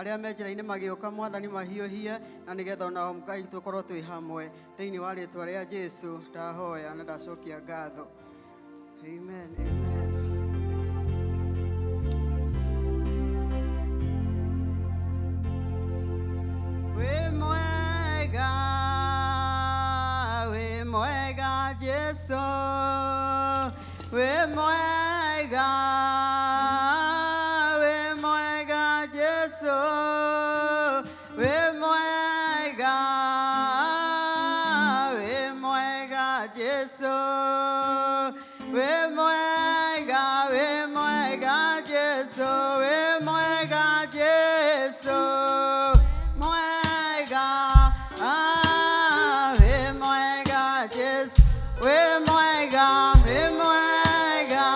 Arĩa me njĩra-inĩ magĩũka, Mwathani, mahiũhie na nĩgetha onao Ngai tũkorwo twĩ hamwe. Thĩinĩ wa rĩtwa rĩa Jesu ndahoya na ndacokia ngatho. Amen, amen. Wĩ mwega, wĩ mwega Jesu, wĩ mwega, wĩ mwega Jesu, wĩ mwega, wĩ mwega Jesu, wĩ mwega, wĩ mwega Jesu, wĩ mwega Jesu, mwega, ah, wĩ mwega Jesu, wĩ mwega, wĩ mwega,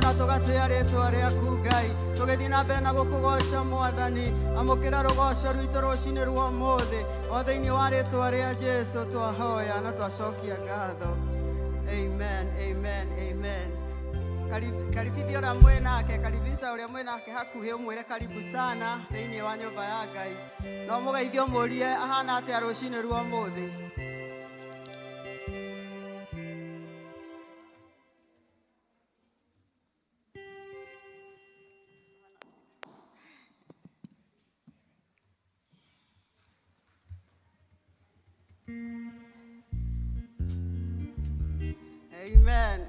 Na tũgatĩa rĩtwa rĩaku Ngai, tũgĩthiĩ na mbere na gũkũgoca Mwathani. Amũkĩra rũgoco rwitũ rũcinĩ rwa ũmũthĩ, o thĩinĩ wa rĩtwa rĩa Jesu twahoya na twacokia ngatho. Amen, amen, amen. Karibithia ũrĩa mwĩ nake, karibisha ũrĩa mwĩ nake hakuhĩ, ũmwĩre karibu sana thĩinĩ wa nyũmba ya Ngai. No mũgeithie ũmũrie ahana atĩa rũcinĩ rwa ũmũthĩ. Amen.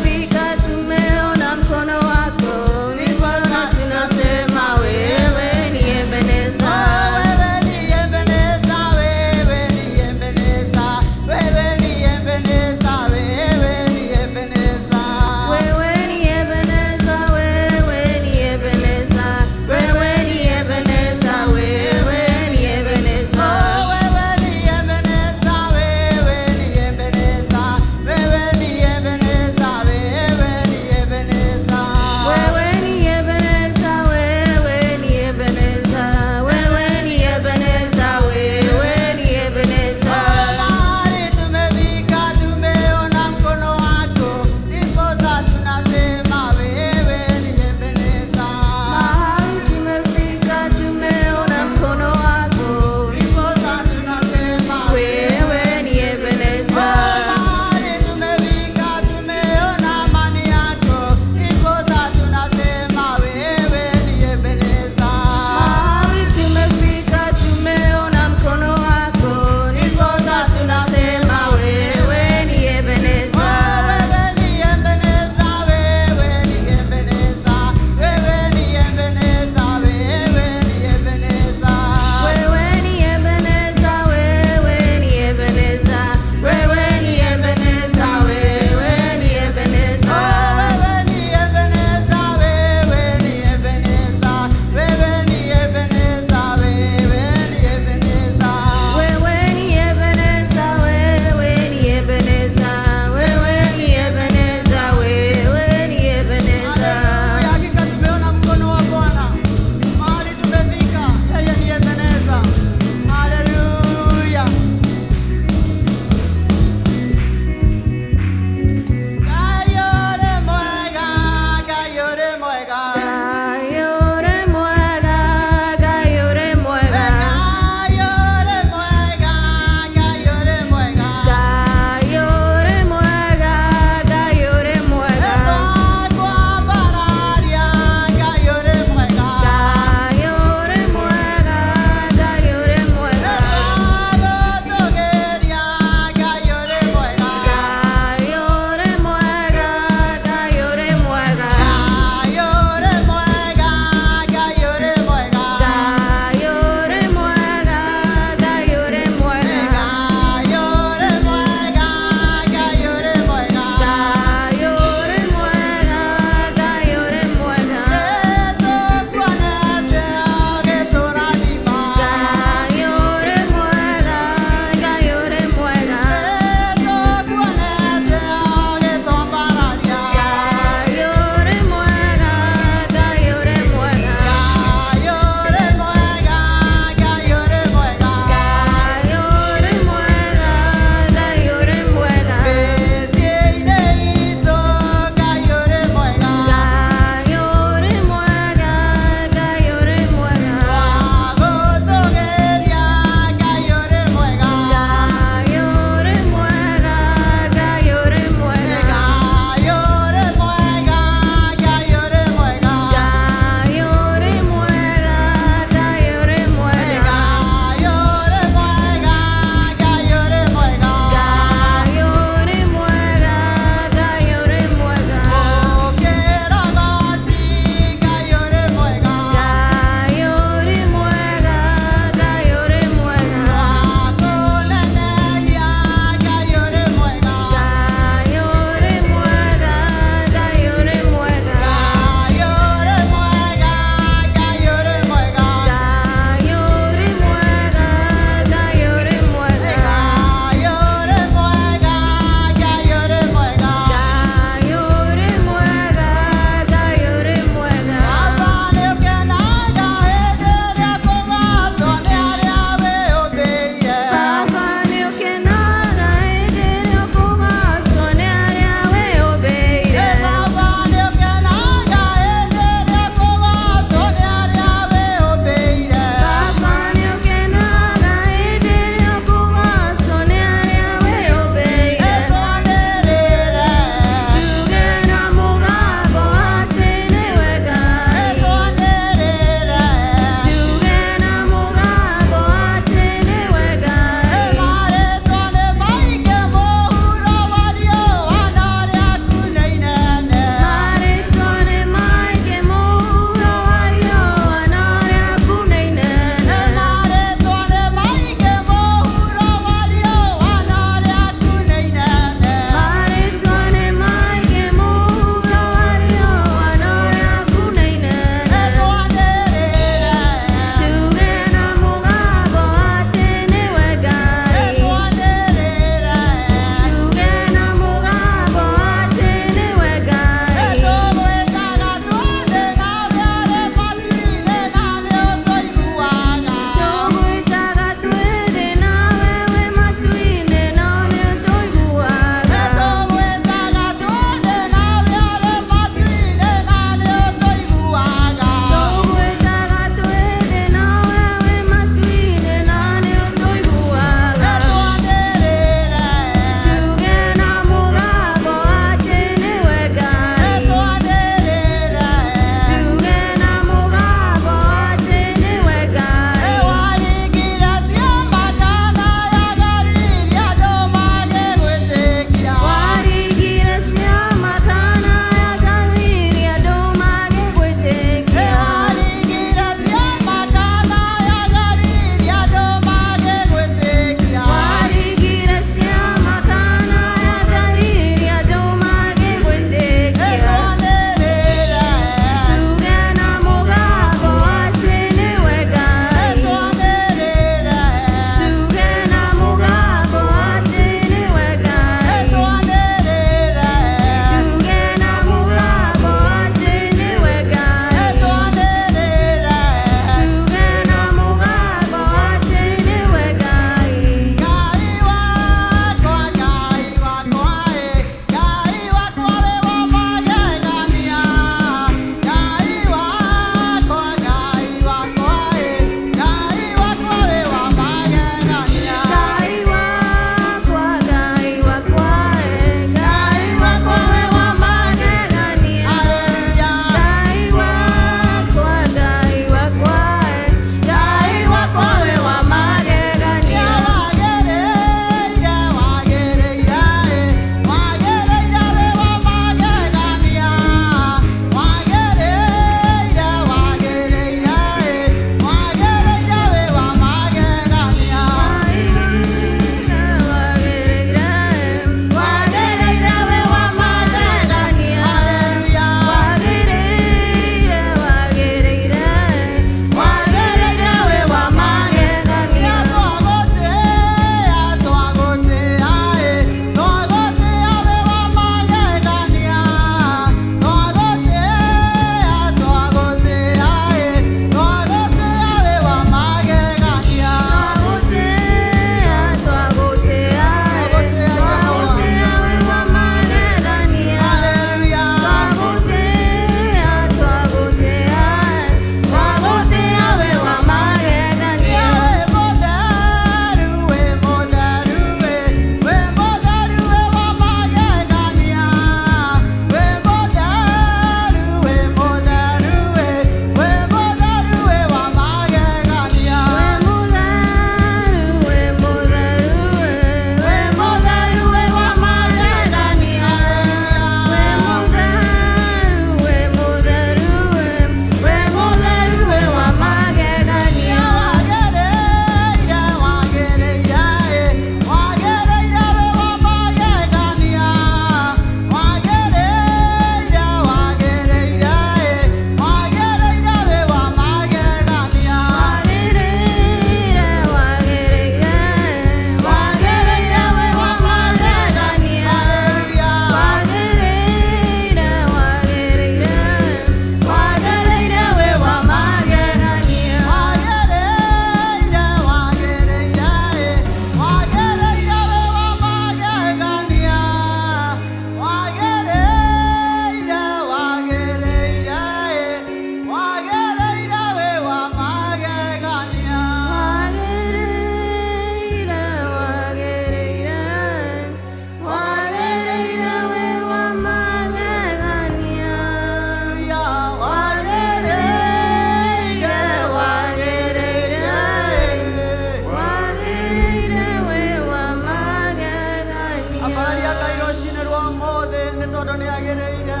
ũmũthĩ nĩ tondũ nĩagĩrĩire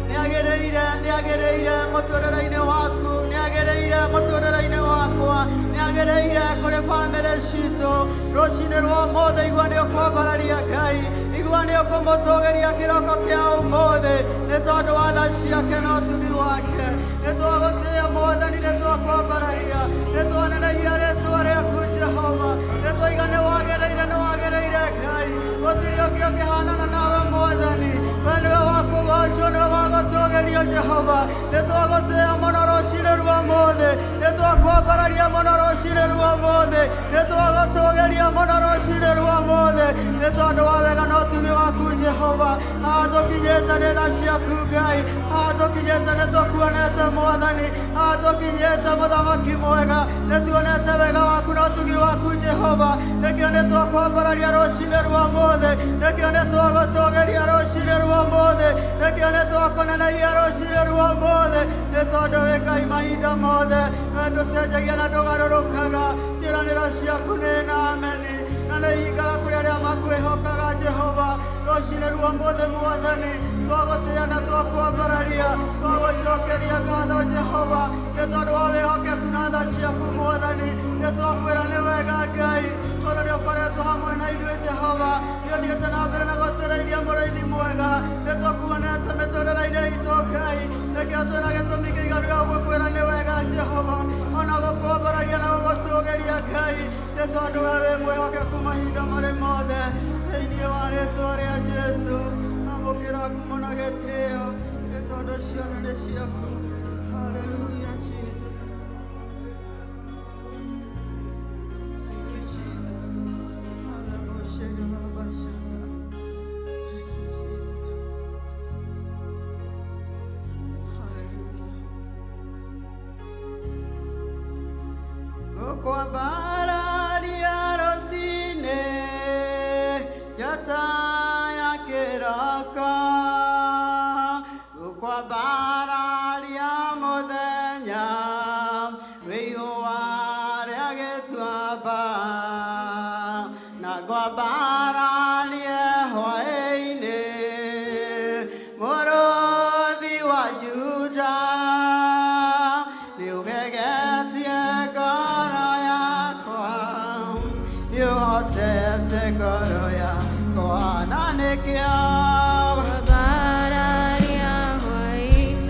nĩagĩrĩire nĩagĩrĩire mũtũrĩre-inĩ waku nĩagĩrĩire mũtũrĩre-inĩ wakwa nĩagĩrĩire kũrĩ bamĩrĩ citũ rũcinĩ rwa ũmũthĩ igua nĩ ũkwambararia Ngai igua nĩ ũkũmũtũgĩria kĩroko kĩa ũmũthĩ nĩ tondũ wa tha ciake na ũtugi wake nĩ twagũtĩĩa Mwathani nĩ twakwambararia nĩ twanenehia rĩtwa rĩaku Jehova nĩ twaiga nĩ wagĩrĩire Ngai gũtirĩ ũngĩ ũngĩhanana nawe Mwathani we nĩwe wa kũgocwo nĩwe wa gũtũgĩrio Jehova nĩ twagũtĩĩa mũno rũcinĩ rwa ũmũthĩ nĩ twakwambararia mũno rũcinĩ rwa ũmũthĩ nĩ twagũtũgĩria mũno rũcinĩ rwa ũmũthĩ nĩ tondũ wa wega na ũtugi waku Jehova haha tũkinyĩte nĩ tha ciaku Ngai haha tũkinyĩte nĩ tũkuonete Mwathani haha tũkinyĩte mũthamaki mwega nĩ tuonete wega waku na ũtugi waku Jehova nĩkĩo nĩ twakwambararia rũcinĩ rwa ũmũthĩ nĩkĩo nĩ twagũtũgĩria rũcinĩ rwa ũmũthĩ nĩkĩo nĩ twakũnenehia rũcinĩ rwa ũmũthĩ nĩ tondũ wĩ Ngai mahinda mothe we ndũcenjagia na ndũgarũrũkaga ciĩranĩro ciaku nĩ na ameni na nĩ ihingaga kũrĩ arĩa makwĩhokaga Jehova rũcinĩ rwa ũmũthĩ Mwathani twagũtĩĩa na twakwambararia twagũcokeria ngatho Jehova nĩ tondũ wa wĩhokeku na tha ciaku Mwathani nĩ twakwĩra nĩ wega Ngai tondũ nĩ ũkoretwo hamwe na ithuĩ Jehova nĩ ũthiĩte na mbere na gũtũrĩithia mũrĩithi mwega nĩ tũkuonete mĩtũrĩre-inĩ itũ Ngai nĩkĩo twĩna gĩtũmi kĩiganu gĩa gũkwĩra nĩ wega Jehova ona gũkwambararia na gũgũtũgĩria Ngai nĩ tondũ we wĩ mwĩhokeku mahinda marĩ mothe thĩinĩ wa rĩtwa rĩa Jesũ amũkĩra ngumo na gĩtĩo nĩ tondũ ciothe nĩ ciaku. Hallelujah, Jesus. Thank you, Jesus. Thank you, Jesus. Hallelujah. Gũkwambararia rũcinĩ njata ya kĩroko gũkwambararia mũthenya wĩ ihũa rĩa gĩtuamba na ngwambararie hwaĩ-inĩ mũrũthi wa Juda nĩ ũgegetie ngoro yakwa nĩ ũhotete ngoro yakwa na nĩkĩo Kwambararia hwaĩ-inĩ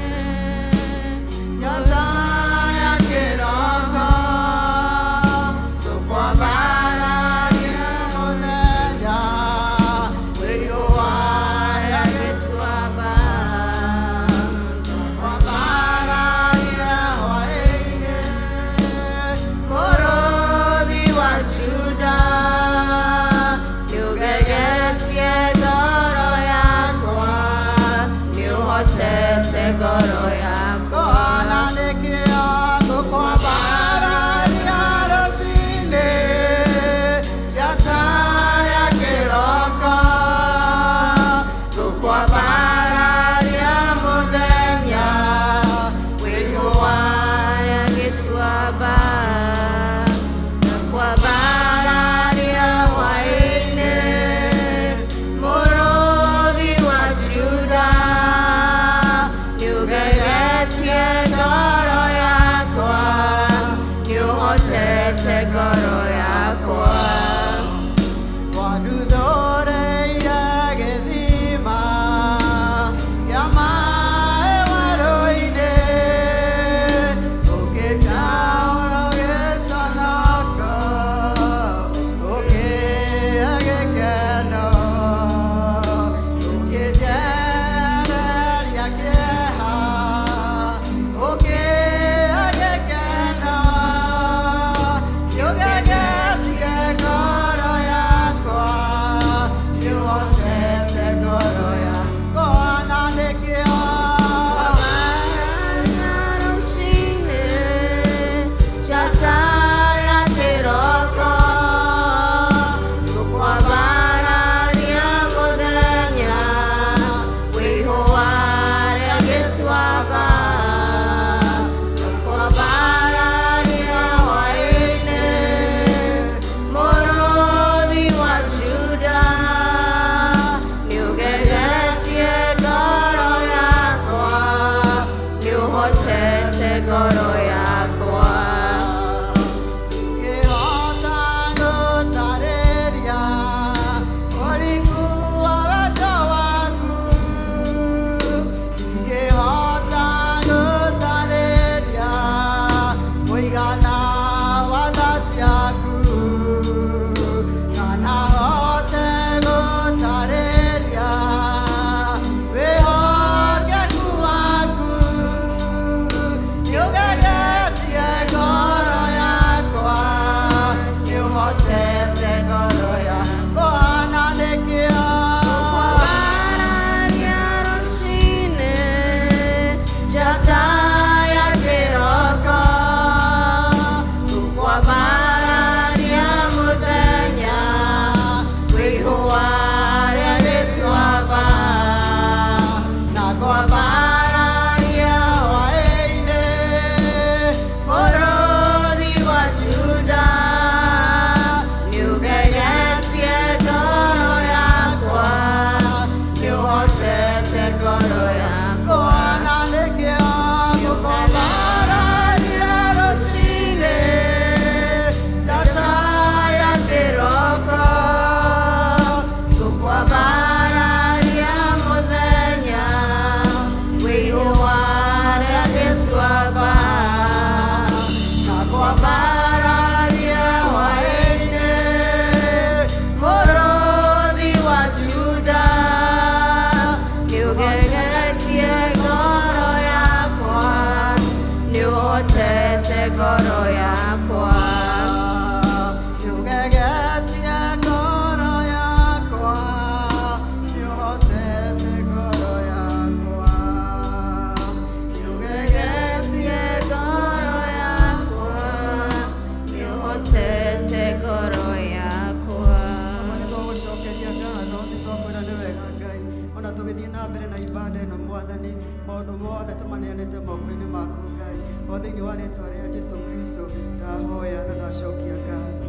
Ona tũgĩthiĩ na mbere na ibada ĩno Mwathani, maũndũ mothe tũmaneanĩte moko-inĩ maku Ngai. O thĩinĩ wa rĩtwa rĩa Jesu Kristo ndahoya na ndacokia ngatho.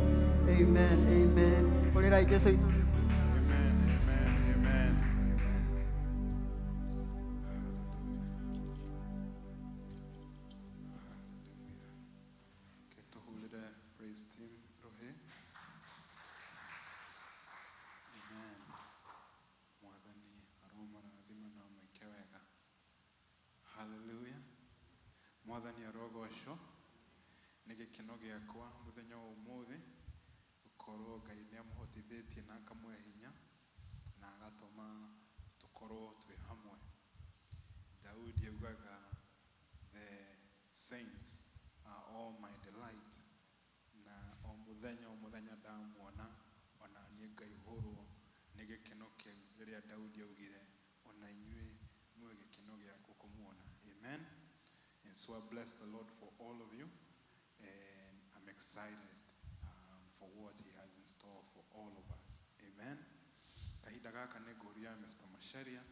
Amen, amen. Hũrĩrai Jesu itũ. Amen, amen, amen, amen. Hallelujah. Hallelujah. Ketuhulire praise team rohe. Amen. Mwathani aromarathima na mwĩke wega. Hallelujah. Mwathani arogocwo. Nĩ gĩkeno gĩakwa mũthenya wa ũmũthĩ gũkorwo Ngai nĩ amũhotithĩtie na akamũhe hinya na agatũma tũkorwo twĩ hamwe. Daudi augaga, the saints are all my delight. Na o mũthenya ndamuona ona niĩ ngaihũrwo nĩ gĩkeno kĩu rĩrĩa Daudi augire ona inyuĩ mwĩ gĩkeno gĩakwa kũmuona. Amen. And so I bless the Lord for all of you, and I'm excited for what he has in store for all of us. Amen. Kahinda gaka nĩ ngũria Mr. Macharia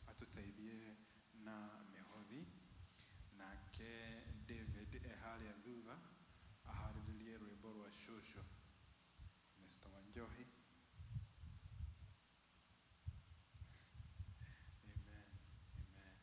atũteithie na mĩhothi, nake David e harĩa thutha aharĩrĩrie rwĩmbo rwa cũcũ. Mr. Wanjohi. Amen, amen, amen.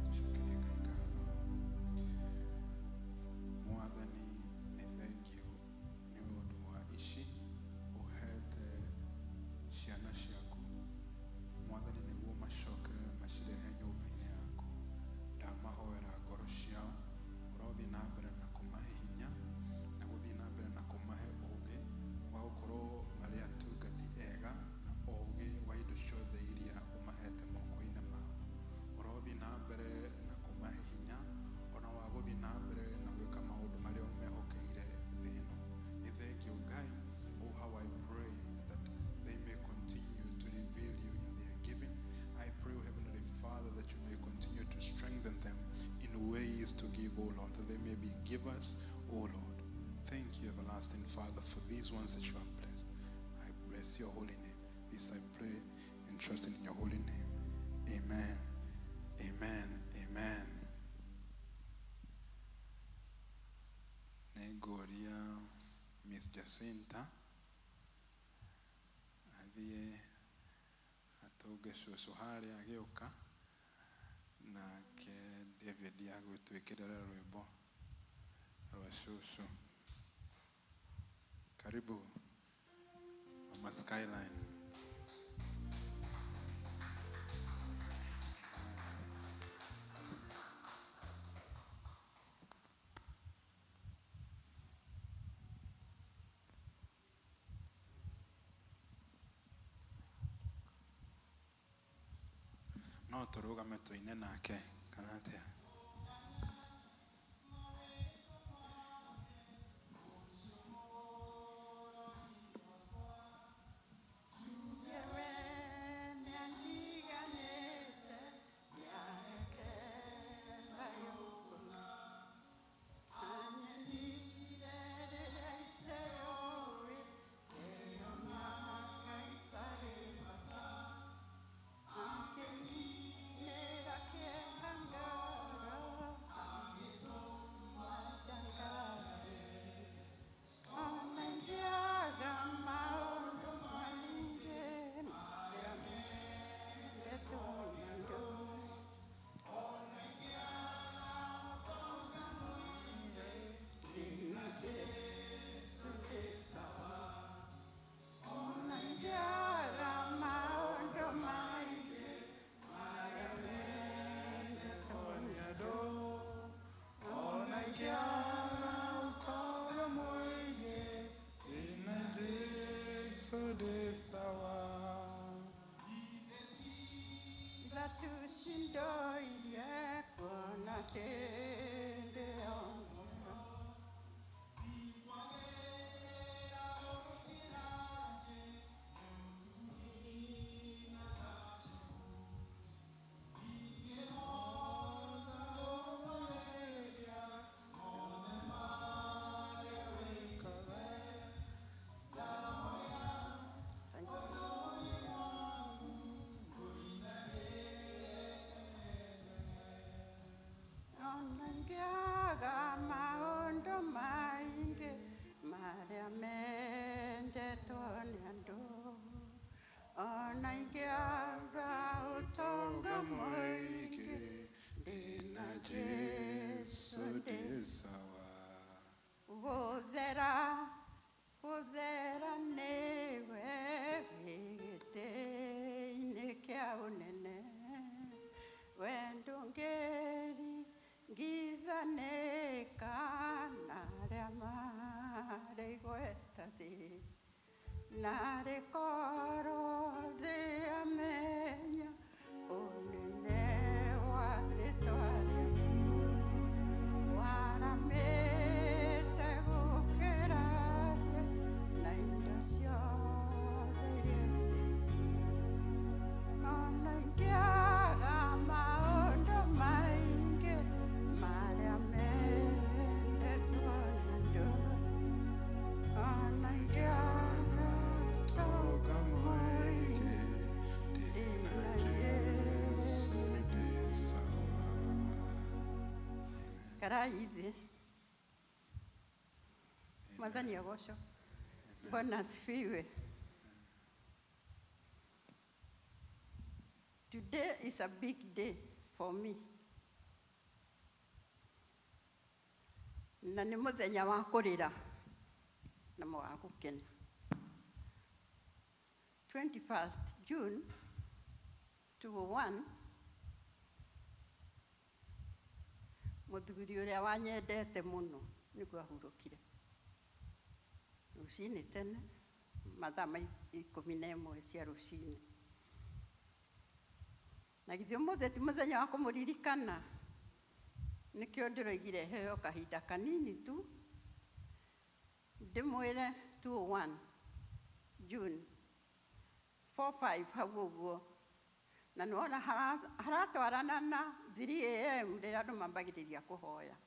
Tucokerie Ngai ngatho. Mwathani, nĩ thengiũ nĩ ũndũ wa ici ũhete ciana ciaku. Mwathani, nĩguo macoke macirehe nyũmba-inĩ yaku. Ndamahoera ngoro ciao, ũrothiĩ na mbere na kũmahe hinya na gũthiĩ na mbere na kũmahe ũũgĩ wa gũkorwo marĩ atungati ega na ũũgĩ wa indo ciothe iria ũmahete moko-inĩ mao. Ũrothiĩ na mbere na kũmahe hinya ona wa gũthiĩ na mbere na gwĩka maũndũ marĩa ũmehokeire thĩ ĩno. Nĩ thengiũ Ngai. Oh, how I pray that they may continue to reveal you in their giving. I pray, O Heavenly Father, that you may continue to strengthen them in ways to give, O Lord, that they may be givers, O Lord. Thank you, everlasting Father, for these ones that you have blessed. I bless your holy name. This I pray and trust in your holy name. Amen. Amen. Amen. Nĩngũria Miss Jacinta athiĩ atũnge cũcũ harĩa agĩũka, nake David agũtwĩkĩrĩra rwĩmbo rwa cũcũ. Karibu Mama Skyline. No tũrũgame tũine nake kana atĩa? Yeah. ndĩ sawa. Ndatushindoirie kuona atĩ ndĩ o muoyo. Thank you. Ona ngĩaga maũndũ maingĩ marĩa mendetwo nĩ andũ, ona ingĩaga ũtonga mũingĩ, ndĩna Jesu ndĩ sawa. Gũthera, gũthera nĩwe wĩ gĩtĩ-inĩ kĩa ũnene, we ndũngĩringithanĩka na arĩa marĩ igweta thĩ, narĩ korwo thĩ yamenya ũnene wa rĩtwa rĩaku, waramĩte gũkĩra thĩ na indo ciothe iria irĩ. Ona ingĩaga maũndũ maingĩ marĩa mendetwo nĩ andũ, ona ingĩaga ũtonga mũingĩ, ndĩna ndĩna Jesu Jesu. ndĩ sawa. Karai thĩ. Mwathani agocwo. Bwana asifiwe. Today is a big day for me. Na nĩ mũthenya wa kũrĩra na wa gũkena. 21st June 2001, mũthuri ũrĩa wanyendete mũno nĩguo ahurũkire. Rũcinĩ tene, mathaa ma 11 cia rũcinĩ. Na githĩ ũmũthĩ ti mũthenya wa kũmũririkana? Nĩkĩo ndĩroigire heo kahinda kanini tu ndĩmwĩre 201 June 45 hau ũguo, na nĩwona haratwarana na 3 a.m. rĩrĩa andũ mambagĩrĩria kũhoya.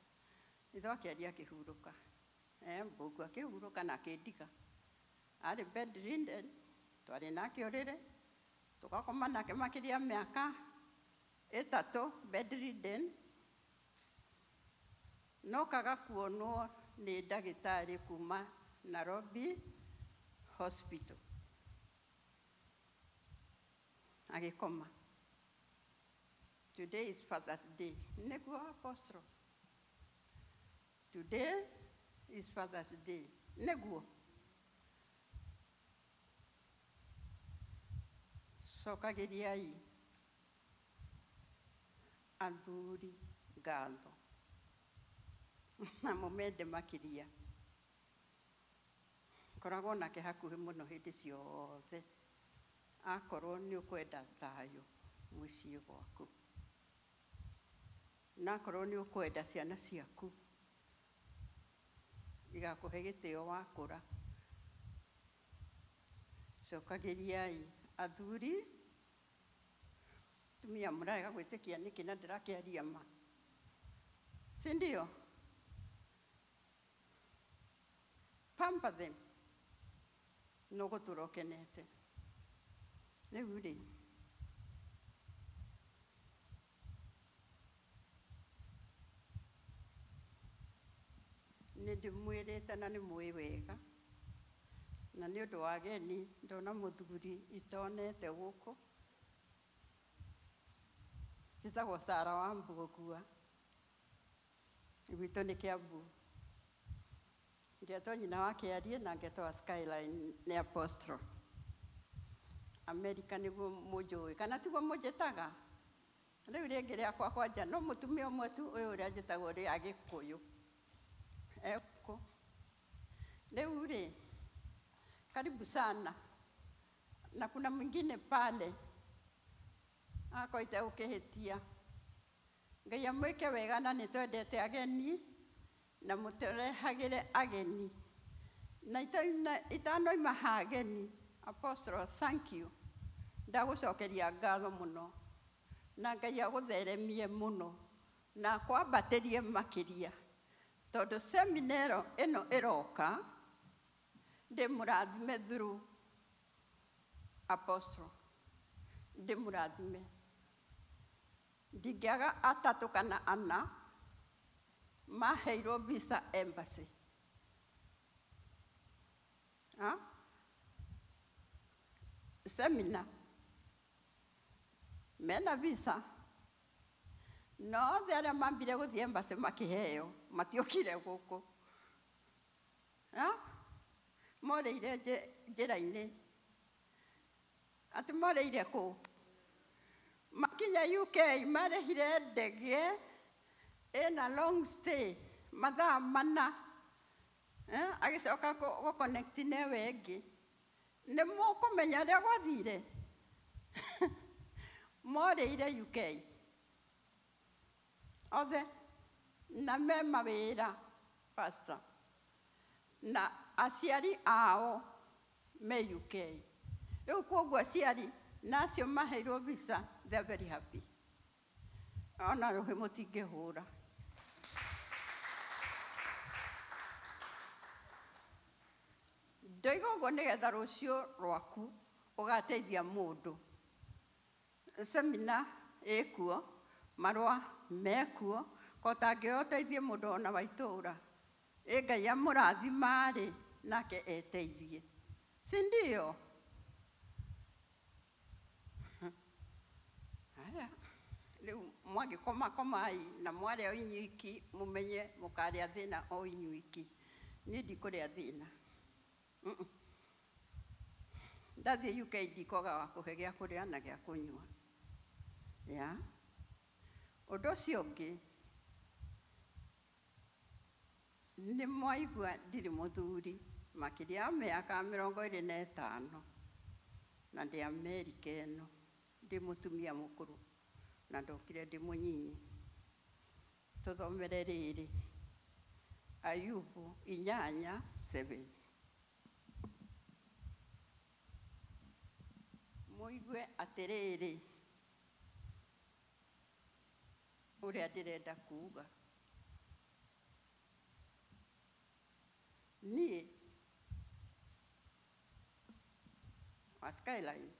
Ithe akĩaria akĩhurũka. Mbũgu akĩhurũka na akĩndiga. Arĩ bedridden, twarĩ nake ũrĩrĩ, tũgakoma nake makĩria mĩaka 3 bedridden, no kaga kuonwo nĩ ndagĩtarĩ kuma Nairobi Hospital. Agĩkoma. Today is Father's Day. Nĩguo, Apostle. Today is Father's Day. Nĩguo. Cokagĩriai athuri ngatho na mũmende makĩria. Koragwo nake hakuhĩ mũno hĩndĩ ciothe, akorwo nĩ ũkwenda thayũ mũciĩ gwaku, na akorwo nĩ ũkwenda ciana ciaku igakũhe gĩtĩo wakũra, cokagĩriai athuri. Tumia mũrarega gwĩtĩkia nĩkĩ na ndĩrakĩaria ma, si ndio? Pamper them, nũgũtũra ũkenete. Rĩu rĩ, nĩ ndĩmwĩrĩte na nĩ mũĩ wega, na nĩ ũndũ wa ageni, ndona mũthuri itonete gũkũ, njĩtagwo Sara wa Mbũgua, gwitũ nĩ Kĩambu. Ngetwo nyina wa Kĩarie na ngetwo wa Skyline nĩ Apostle. Amerika nĩguo mũnjũĩ kana tiguo mũnjĩtaga? Rĩu rĩngĩ rĩakwa kwanja no mũtumia ũmwe tu ũyũ ũrĩa njĩtagwo rĩ Agĩkũyũ ekũ. Rĩu rĩ, karibu sana. Na kuna mwingine pale akoite ukihitia. Ngai amwĩke wega na nĩtwendete ageni na mũtũrehagĩre ageni. Na itanoima ha ageni, Apostle, thank you. Ndagũcokeria ngatho mũno. Na Ngai agũtheremie mũno na akwambatĩrie makĩria. Tondũ seminero ĩno ĩroka, ndĩmũrathime through Apostle. Ndĩmũrathime. Ndingĩaga atatũ kana ana maheirwo visa embassy. Ha? Seminar. Mena visa. No othe arĩa mambire gũthiĩ embassy makĩheo, matiokire gũkũ. Ha? Morĩire njĩra-inĩ. Atĩ morĩire kũ? Makinya UK marĩhire ndege ĩna long stay mathaa mana. Agĩcoka gũ connect na ĩyo ĩngĩ. Nĩ mũkũmenya ũrĩa gwathire? Morĩire UK. Othe na me mawĩra, pastor. Na aciari ao me UK. Rĩu kwoguo aciari na acio maheirwo visa, they are very happy. Ona rũhĩ mũtingĩhũra. Ndoiga ũguo nĩgetha rũciũ rwaku ũgateithia mũndũ. Semina ĩkuo, marũa mekuo, ko tangĩoya ũteithie mũndũ ona wa itũũra. Ĩ Ngai amũrathima-rĩ, nake eteithie. Si ndio? Haya, rĩu mwangĩkomakomai na mwarĩa o inyuiki, mũmenye mũkarĩa thĩna o inyuiki. Niĩ ndikũrĩa thĩna. Ndathiĩ UK ndikwaga wa kũhe gĩa kũrĩa na gĩa kũnyua. Ya. Ũndũ ũcio ũngĩ, nĩ mwaigua ndirĩ mũthuri, makĩria ya mĩaka 25, na ndĩ Amerika ĩno, ndĩ mũtumia mũkũrũ, na ndokire ndĩ mũnyinyi. Tũthomere rĩrĩ, Ayubu 8:7. Mũigue atĩrĩrĩ, ũrĩa ndĩrenda kuuga. Niĩ wa Skyline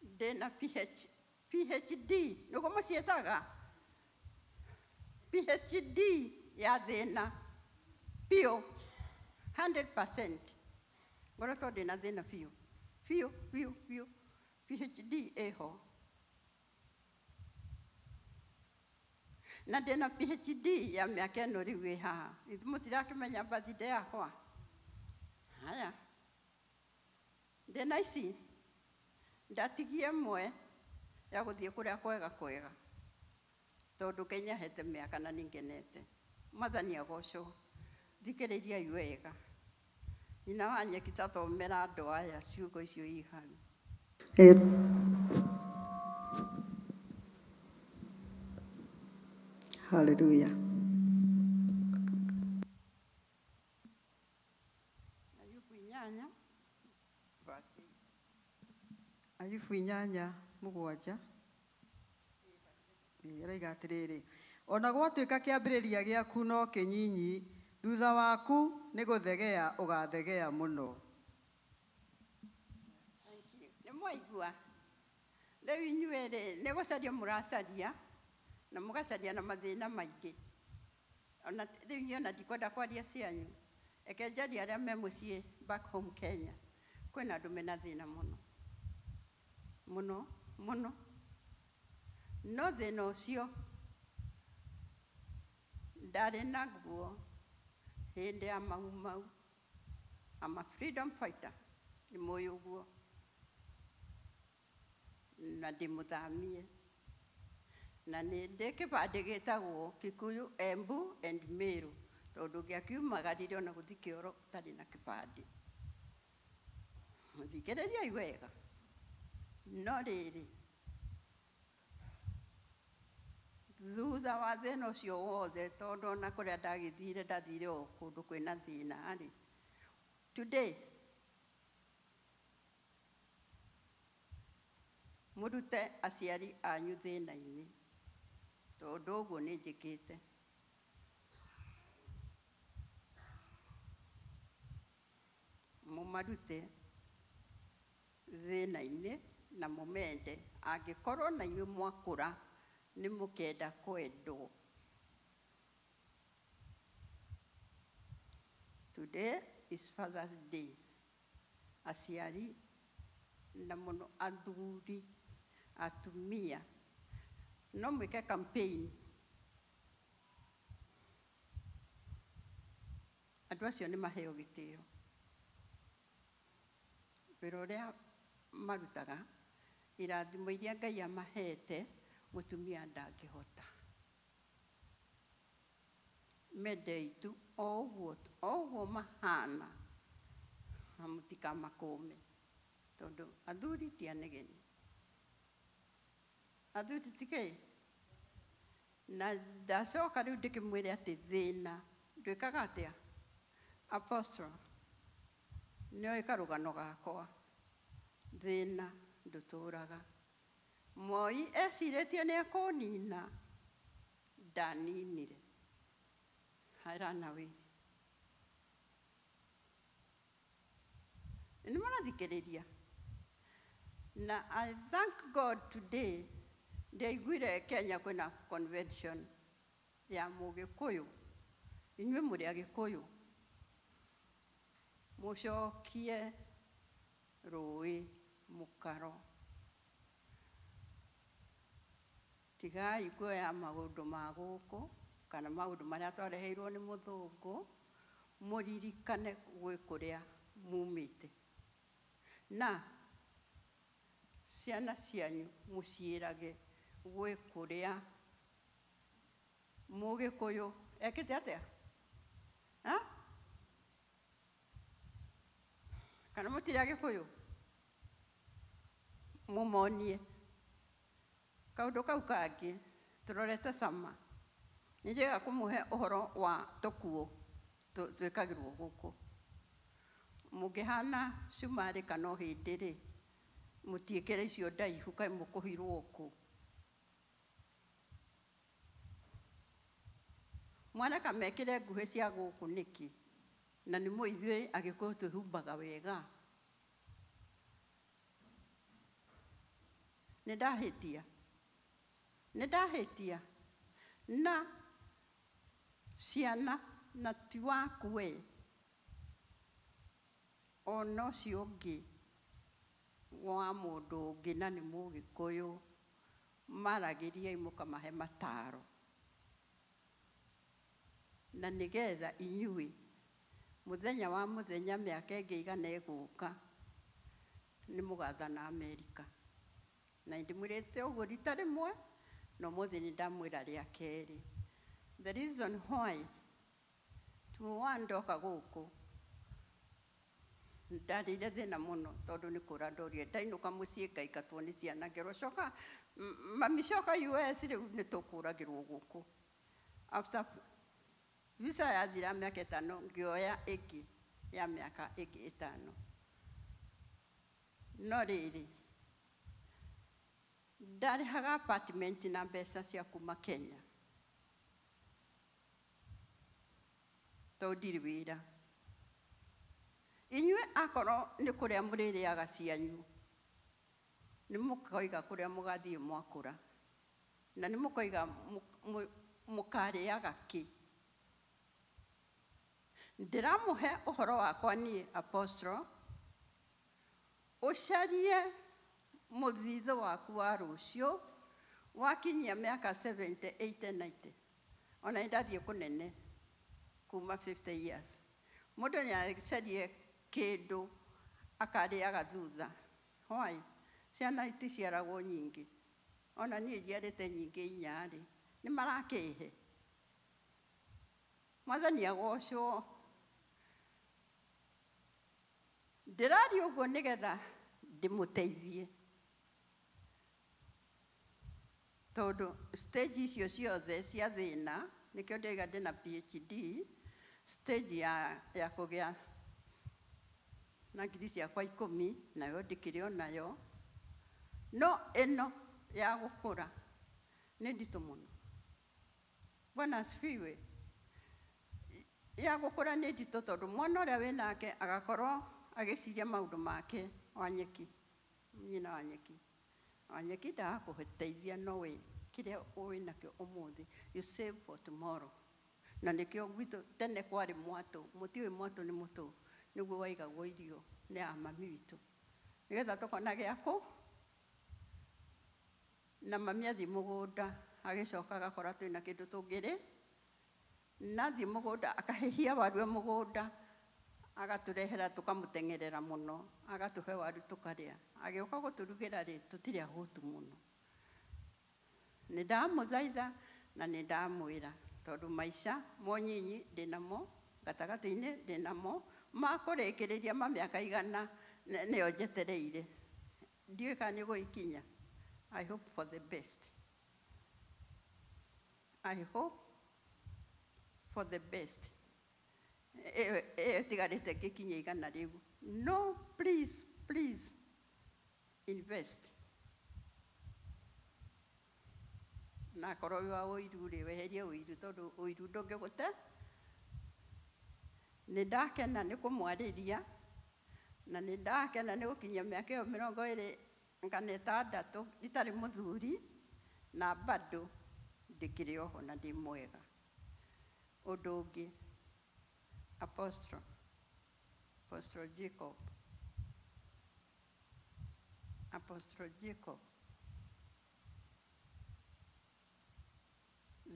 ndĩna PhD, nĩguo mũciĩtaga? PhD ya thĩna biũ, 100%. Ngoretwo ndĩna thĩna biũ, biũ, biũ, biũ. PhD ĩho. Na ndĩna PhD ya mĩaka ĩno rĩu ĩ haha. Ithuĩ mũtirakĩmenya birthday yakwa? Haya. Ndĩna ici, ndatigie ĩmwe ya gũthiĩ kũrĩa kwega kwega. Tondũ Ngai nĩahete mĩaka na nĩngenete. Mwathani agocwo. Thikĩrĩriai wega. Nyina wa nyeki tathomera andũ aya ciugo icio i hau. Hallelujah. Ayubu 8, verse 8. Ayubu 8:7. Ĩroiga atĩrĩrĩ, ona gwatuĩka kĩambĩrĩria gĩaku no kĩnyinyi, thutha waku nĩ gũthegea ũgathegea mũno. Thank you. Nĩ mwaigua? Rĩu inyuĩ rĩ, nĩ gũcaria mũracaria, na mũgacaria na mathĩna maingĩ. Ona rĩu niĩ ona ndikwenda kwaria cianyu. Reke njarie arĩa me mũciĩ back home Kenya. Kwĩna andũ mena thĩna mũno. Mũno, mũno. No thĩna ũcio ndarĩ naguo hĩndĩ ya Mau Mau. I'm a freedom fighter. Nĩ mũĩ ũguo. Na ndĩmũthamie. Na nĩ ndĩ kĩbandĩ gĩtagwo Kikuyu, Embu and Meru. Tondũ ngĩakiumagarire ona gũthiĩ kĩoro ũtarĩ na kĩbandĩ. Thikĩrĩriai wega. No rĩrĩ, thutha wa thĩna ũcio wothe, tondũ ona kũrĩa ndagĩthire ndathire o kũndũ kwĩna thĩna rĩ, today mũrute aciari anyu thĩna-inĩ, tondũ ũguo nĩ njĩkĩte. Mũmarute thĩna-inĩ na mũmende, angĩkorwo na inyuĩ mwakũra nĩ mũkenda kwendwo. Today is Father's Day. Aciari na mũno athuri, atumia, no mwĩke campaign. Andũ acio nĩ maheo gĩtĩo. Wĩra ũrĩa marutaga, irathimo iria Ngai amahete, mũtumia ndangĩhota. Mendei tu o ũguo mahana, na mũtikamakũme, tondũ athuri ti anegeni. Athuri ti kĩ? Na ndacoka rĩu ndĩkĩmwĩre atĩ thĩna ndwĩkaga atĩa? Apostle, nĩoĩ karũgano gakwa. Thĩna ndũtũraga. Moi ecirĩtie nĩ ekũnina, ndaninire. I ran away. Nĩ mũrathikĩrĩria? Na I thank God today ndiaiguire Kenya kwĩna convention ya Mũgĩkũyũ. Inyuĩ mũrĩ Agĩkũyũ, mũcokie rũĩ mũkaro. Tigai kuoya maũndũ ma gũkũ kana maũndũ marĩa twareheirwo nĩ mũthũngũ, mũririkane gwĩ kũrĩa mumĩte. Na ciana cianyu mũciĩrage gwĩ kũrĩa Mũgĩkũyũ ekĩte atĩa? Ha? Kana mũtirĩ Agĩkũyũ? Mũmonie. Kaũndũ kau kangĩ tũrorete cama. Nĩ njega kũmũhe ũhoro wa tũkuo twĩkagĩrwo gũkũ. Mũngĩhana cumarĩ kana ũhĩndĩ rĩ, mũtiĩkĩre icio ndaihu kaĩ mũkũhirwo kũ. Mwanaka mekĩre nguhĩ cia gũkũ nĩkĩ? Na nĩ mũĩ ithuĩ Agĩkũyũ twĩhumbaga wega. Nĩ ndahĩtia. Nĩ ndahĩtia. Na ciana na ti waku we, ona ũcio ũngĩ wa mũndũ ũngĩ na nĩ Mũgĩkũyũ, maragĩriai mũkamahe mataro. Na nĩgetha inyuĩ mũthenya wa mũthenya mĩaka ĩngĩ igana ĩgũka nĩ mũgathana Amerika. Na ndĩmwĩrĩte ũguo rita rĩmwe, na ũmũthĩ nĩ ndamwĩra rĩa kerĩ. The reason why 2001 ndoka gũkũ ndarĩire thĩna mũno tondũ nĩ kũra ndorire. Ndainũka mũciĩ ngaingatwo nĩ ciana ngerwo coka, mami coka US rĩu nĩ tũkũragĩrwo gũkũ. After visa yathira mĩaka ĩtano ngĩoya ĩngĩ ya mĩaka ĩngĩ ĩtano. No rĩrĩ, ndarĩhaga apartment na mbeca cia kuma Kenya tondũ ndirĩ wĩra. Inyuĩ akorwo nĩ kũrĩa mũrĩrĩaga cianyu, nĩ mũkoiga kũrĩa mũgathiĩ mwakũra, na nĩ mũkoiga mũkarĩaga kĩ. Ndĩramũhe ũhoro wakwa niĩ Apostle, ũcarie mũthithũ waku wa rũciũ wakinyia mĩaka 70, 80, 90. Ona nĩ ndathiĩ kũnene kuma 50 years. Mũndũ nĩ acarie kĩndũ akarĩaga thutha. Why? Ciana iticiaragwo nyingĩ. Ona niĩ njiarĩte nyingĩ inya rĩ, nĩ marakĩhe. Mwathani agocwo. Ndĩraria ũguo nĩgetha ndĩmũteithie tondũ stage icio ciothe cia thĩna nĩkĩo ndĩrauga ndĩna PhD stage ya kũgĩa na ngiri ciakwa 10 nayo ndĩkĩrĩ o nayo no ĩno ya gũkũra nĩ nditũ mũno. Bwana asifiwe. Ya gũkũra nĩ nditũ tondũ mwana ũrĩa wĩnake agakorwo agĩciria maũndũ make wa nyeki, nyina wa nyeki. Wa nyeki ndagakũteithia no we kĩrĩa ũĩ nakĩo ũmũthĩ, you save for tomorrow. Na nĩkĩo gwitũ tene kwarĩ mwatũ, mũtiũĩ mwatũ nĩ mũtũ, nĩguo waigagwo irio nĩ a mami witũ nĩgetha tũkona gĩakũ. Na mami athiĩ mũgũnda agĩcoka agakora twĩna kĩndũ tũngĩrĩ, na athiĩ mũgũnda akahĩhia waru e mũgũnda agatũrehera tũkamũteng'erera mũno agatũhe waru tũkarĩa. Agĩũka gũtũrugĩra rĩ tũtirĩ ahũtu mũno. Nĩ ndamũthaitha na nĩ ndamwĩra tondũ maica monyinyi ndĩnamo gatagatĩ-inĩ ndĩnamo makũrĩkĩrĩria ma mĩaka 100 nĩyo njetereire. Ndiũĩ kana nĩ gũgĩkinya. I hope for the best. I hope for the best. Ĩyo ĩtigarĩte ngĩkinyia 100 rĩu. No, please, please invest. Na akorwo wĩ wa ũiru rĩ, weherie ũiru tondũ ũiru ndũngĩgũte. Nĩ ndakena nĩ kũmwarĩria na nĩ ndakena nĩ gũkinyia mĩaka ĩyo 26 itarĩ mũthuri na bado ndĩkĩrĩ oho na ndĩ mwega. Ũndũ ũngĩ, Apostle Jacob, Apostle Jacob,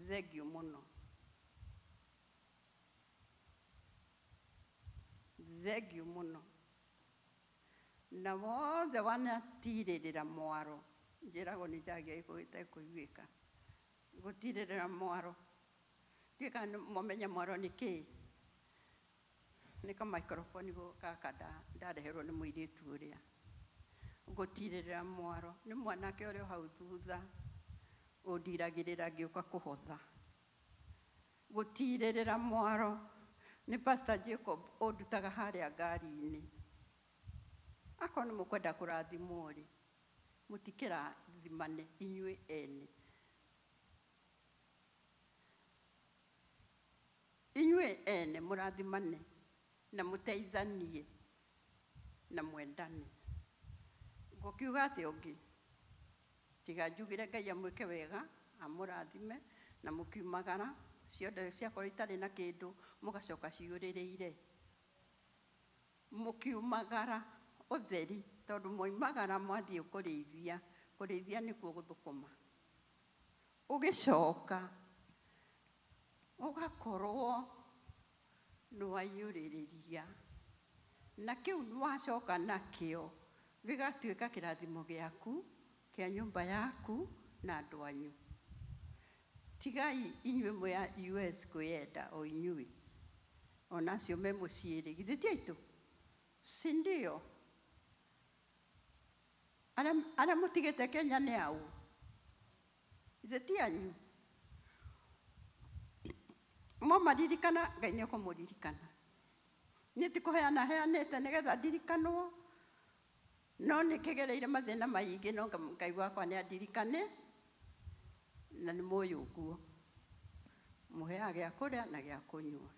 thengiũ mũno, thengiũ mũno. Na wothe wanatirĩrĩra mwaro, njĩragwo nĩ njagia ĩtekũiguĩka, gũtirĩrĩra mwaro, ndiũĩ kana mwamenya mwaro nĩ kĩĩ. Nĩ ka microphone gaka ndareherwo nĩ mũirĩtu ũrĩa. Gũtirĩrĩra mwaro nĩ mwanake ũrĩa hau thutha ũndiragĩrĩra ngĩũka kũhotha. Gũtirĩrĩra mwaro nĩ Pastor Jacob ũndutaga harĩa ngari-inĩ. Akorwo nĩ mũkwenda kũrathimwo rĩ, mũtikĩrathimane inyuĩ ene. Inyuĩ ene mũrathimane na mũteithanie na mwendane. Ngũkiuga atĩ ũngĩ tiga njugire Ngai amwĩke wega amũrathime na mũkiumagara ciothe ciakorwo itarĩ na kĩndũ mũgacoka ciũrĩrĩire. Mũkiumagara ũtheri tondũ mwaumagara mwathiĩ kũrĩithia, kũrĩithia nĩkuo gũthũkũma. Ũgĩcoka ũgakorwo nĩwaiyũrĩrĩria na kĩu nĩwacoka nakĩo gĩgatuĩka kĩrathimo gĩaku kĩa nyũmba yaku na andũ anyu. Tigai inyuĩ mwĩ a US kwĩyenda o inyuĩ, ona acio me mũciĩ rĩ, githĩ ti aitũ? Si ndio? Arĩa mũtigĩte Kenya nĩ au? Githĩ ti anyu? Mwamaririkana Ngai nĩ ekũmũririkana. Niĩ ti kũheana heanĩte nĩgetha ndirikanwo, no nĩ kĩgereire mathĩna maingĩ no Ngai wakwa nĩ andirikane na nĩ mũĩ ũguo. Mũheaga gĩa kũrĩa na gĩa kũnyua.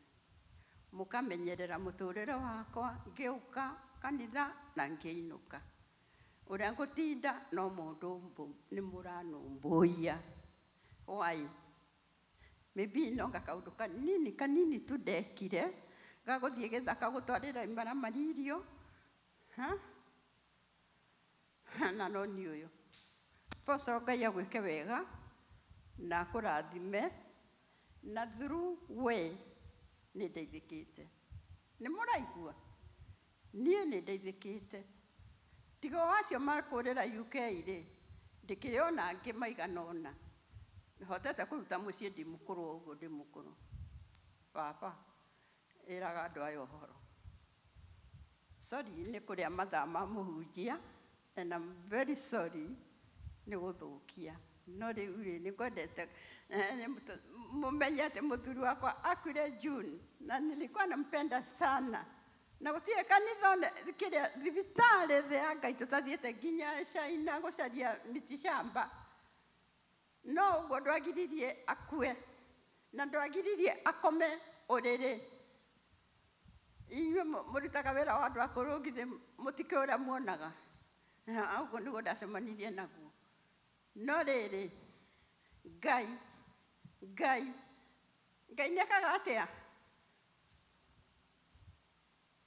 Mũkamenyerera mũtũrĩre wakwa ngĩũka kanitha na ngĩinũka. Ũrĩa ngũtinda no mũndũ nĩ mũranũmbũiya. Why? Maybe no gakaũndũ kanini kanini tu ndekire gagũthiĩ gĩthaka gũtwarĩra imaramari irio. Na no niĩ ũyũ. Apostle Ngai agwĩke wega na akũrathime na through we nĩ ndeithĩkĩte. Nĩ mũraigua? Niĩ nĩ ndeithĩkĩte. Tiga o acio makũrĩra UK rĩ, ndĩkĩrĩ ona angĩ maigana ũna. Hotete kũruta mũciĩ ndĩ mũkũrũ ũguo ndĩ mũkũrũ. Baba, ĩraga andũ aya ũhoro. Sorry nĩ kũrĩa mathaa ma mũhunjia, and I'm very sorry nĩ gũthũkia. No rĩu rĩ, nĩ ngwendete mũmenye atĩ mũthuri wakwa akuire June na nilikuwa nampenda sana. Na gũtirĩ kanitha one kĩrĩa thibitarĩ thĩ ya Ngai tũtathiĩte nginya China gũcaria miti shamba. No ũguo ndwagiririe akue na ndwagiririe akome ũrĩrĩ. Inyuĩ mũrutaga wĩra wa andũ akũrũ githĩ mũtikĩũĩ ũrĩa muonaga. Ũguo nĩguo ndacemanirie naguo. No rĩrĩ, Ngai, Ngai, Ngai nĩekaga atĩa?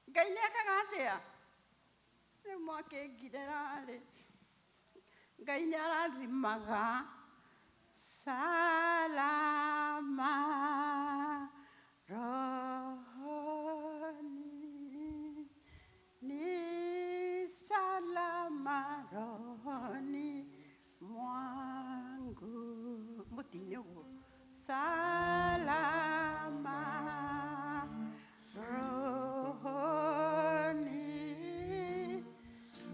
Ngai nĩekaga atĩa? Rĩu mwakĩngirĩra-rĩ, Ngai nĩarathimaga salama rohoni, ni salama rohoni mwangu. Mũtine ũguo. Salama rohoni,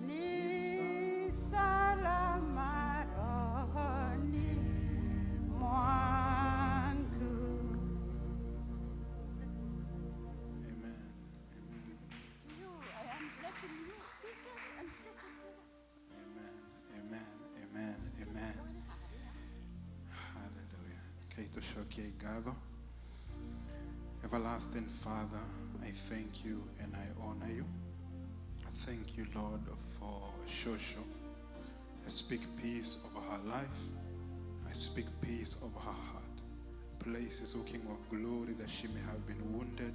ni salama rohoni mwangu. Amen. Amen. To you, I am blessing you. Take it and take it. Amen. Amen. Amen. Amen. Hallelujah. Kaitoshokie ngatho. Everlasting Father, I thank you and I honor you. Thank you, Lord, for Shosho. I speak peace over her life. I speak peace over her heart. Places, O King of glory, that she may have been wounded.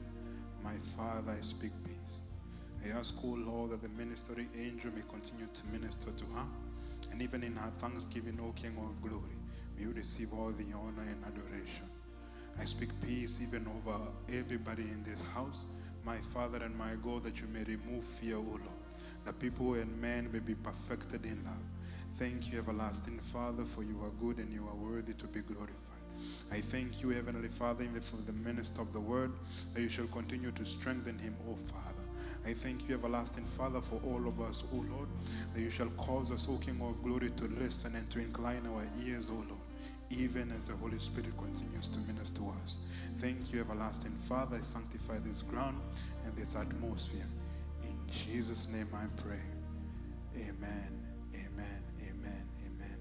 My Father, I speak peace. I ask, O Lord, that the ministering angel may continue to minister to her. And even in her thanksgiving, O King of glory, may you receive all the honor and adoration. I speak peace even over everybody in this house. My Father and my God, that you may remove fear, O Lord, that people and men may be perfected in love. Thank you, everlasting Father, for you are good and you are worthy to be glorified. I thank you, Heavenly Father, even for the minister of the word, that you shall continue to strengthen him, O Father. I thank you, everlasting Father, for all of us, O Lord, that you shall cause us, O King of glory, to listen and to incline our ears, O Lord, even as the Holy Spirit continues to minister to us. Thank you, everlasting Father. I sanctify this ground and this atmosphere. In Jesus' name I pray. Amen, amen, amen, amen.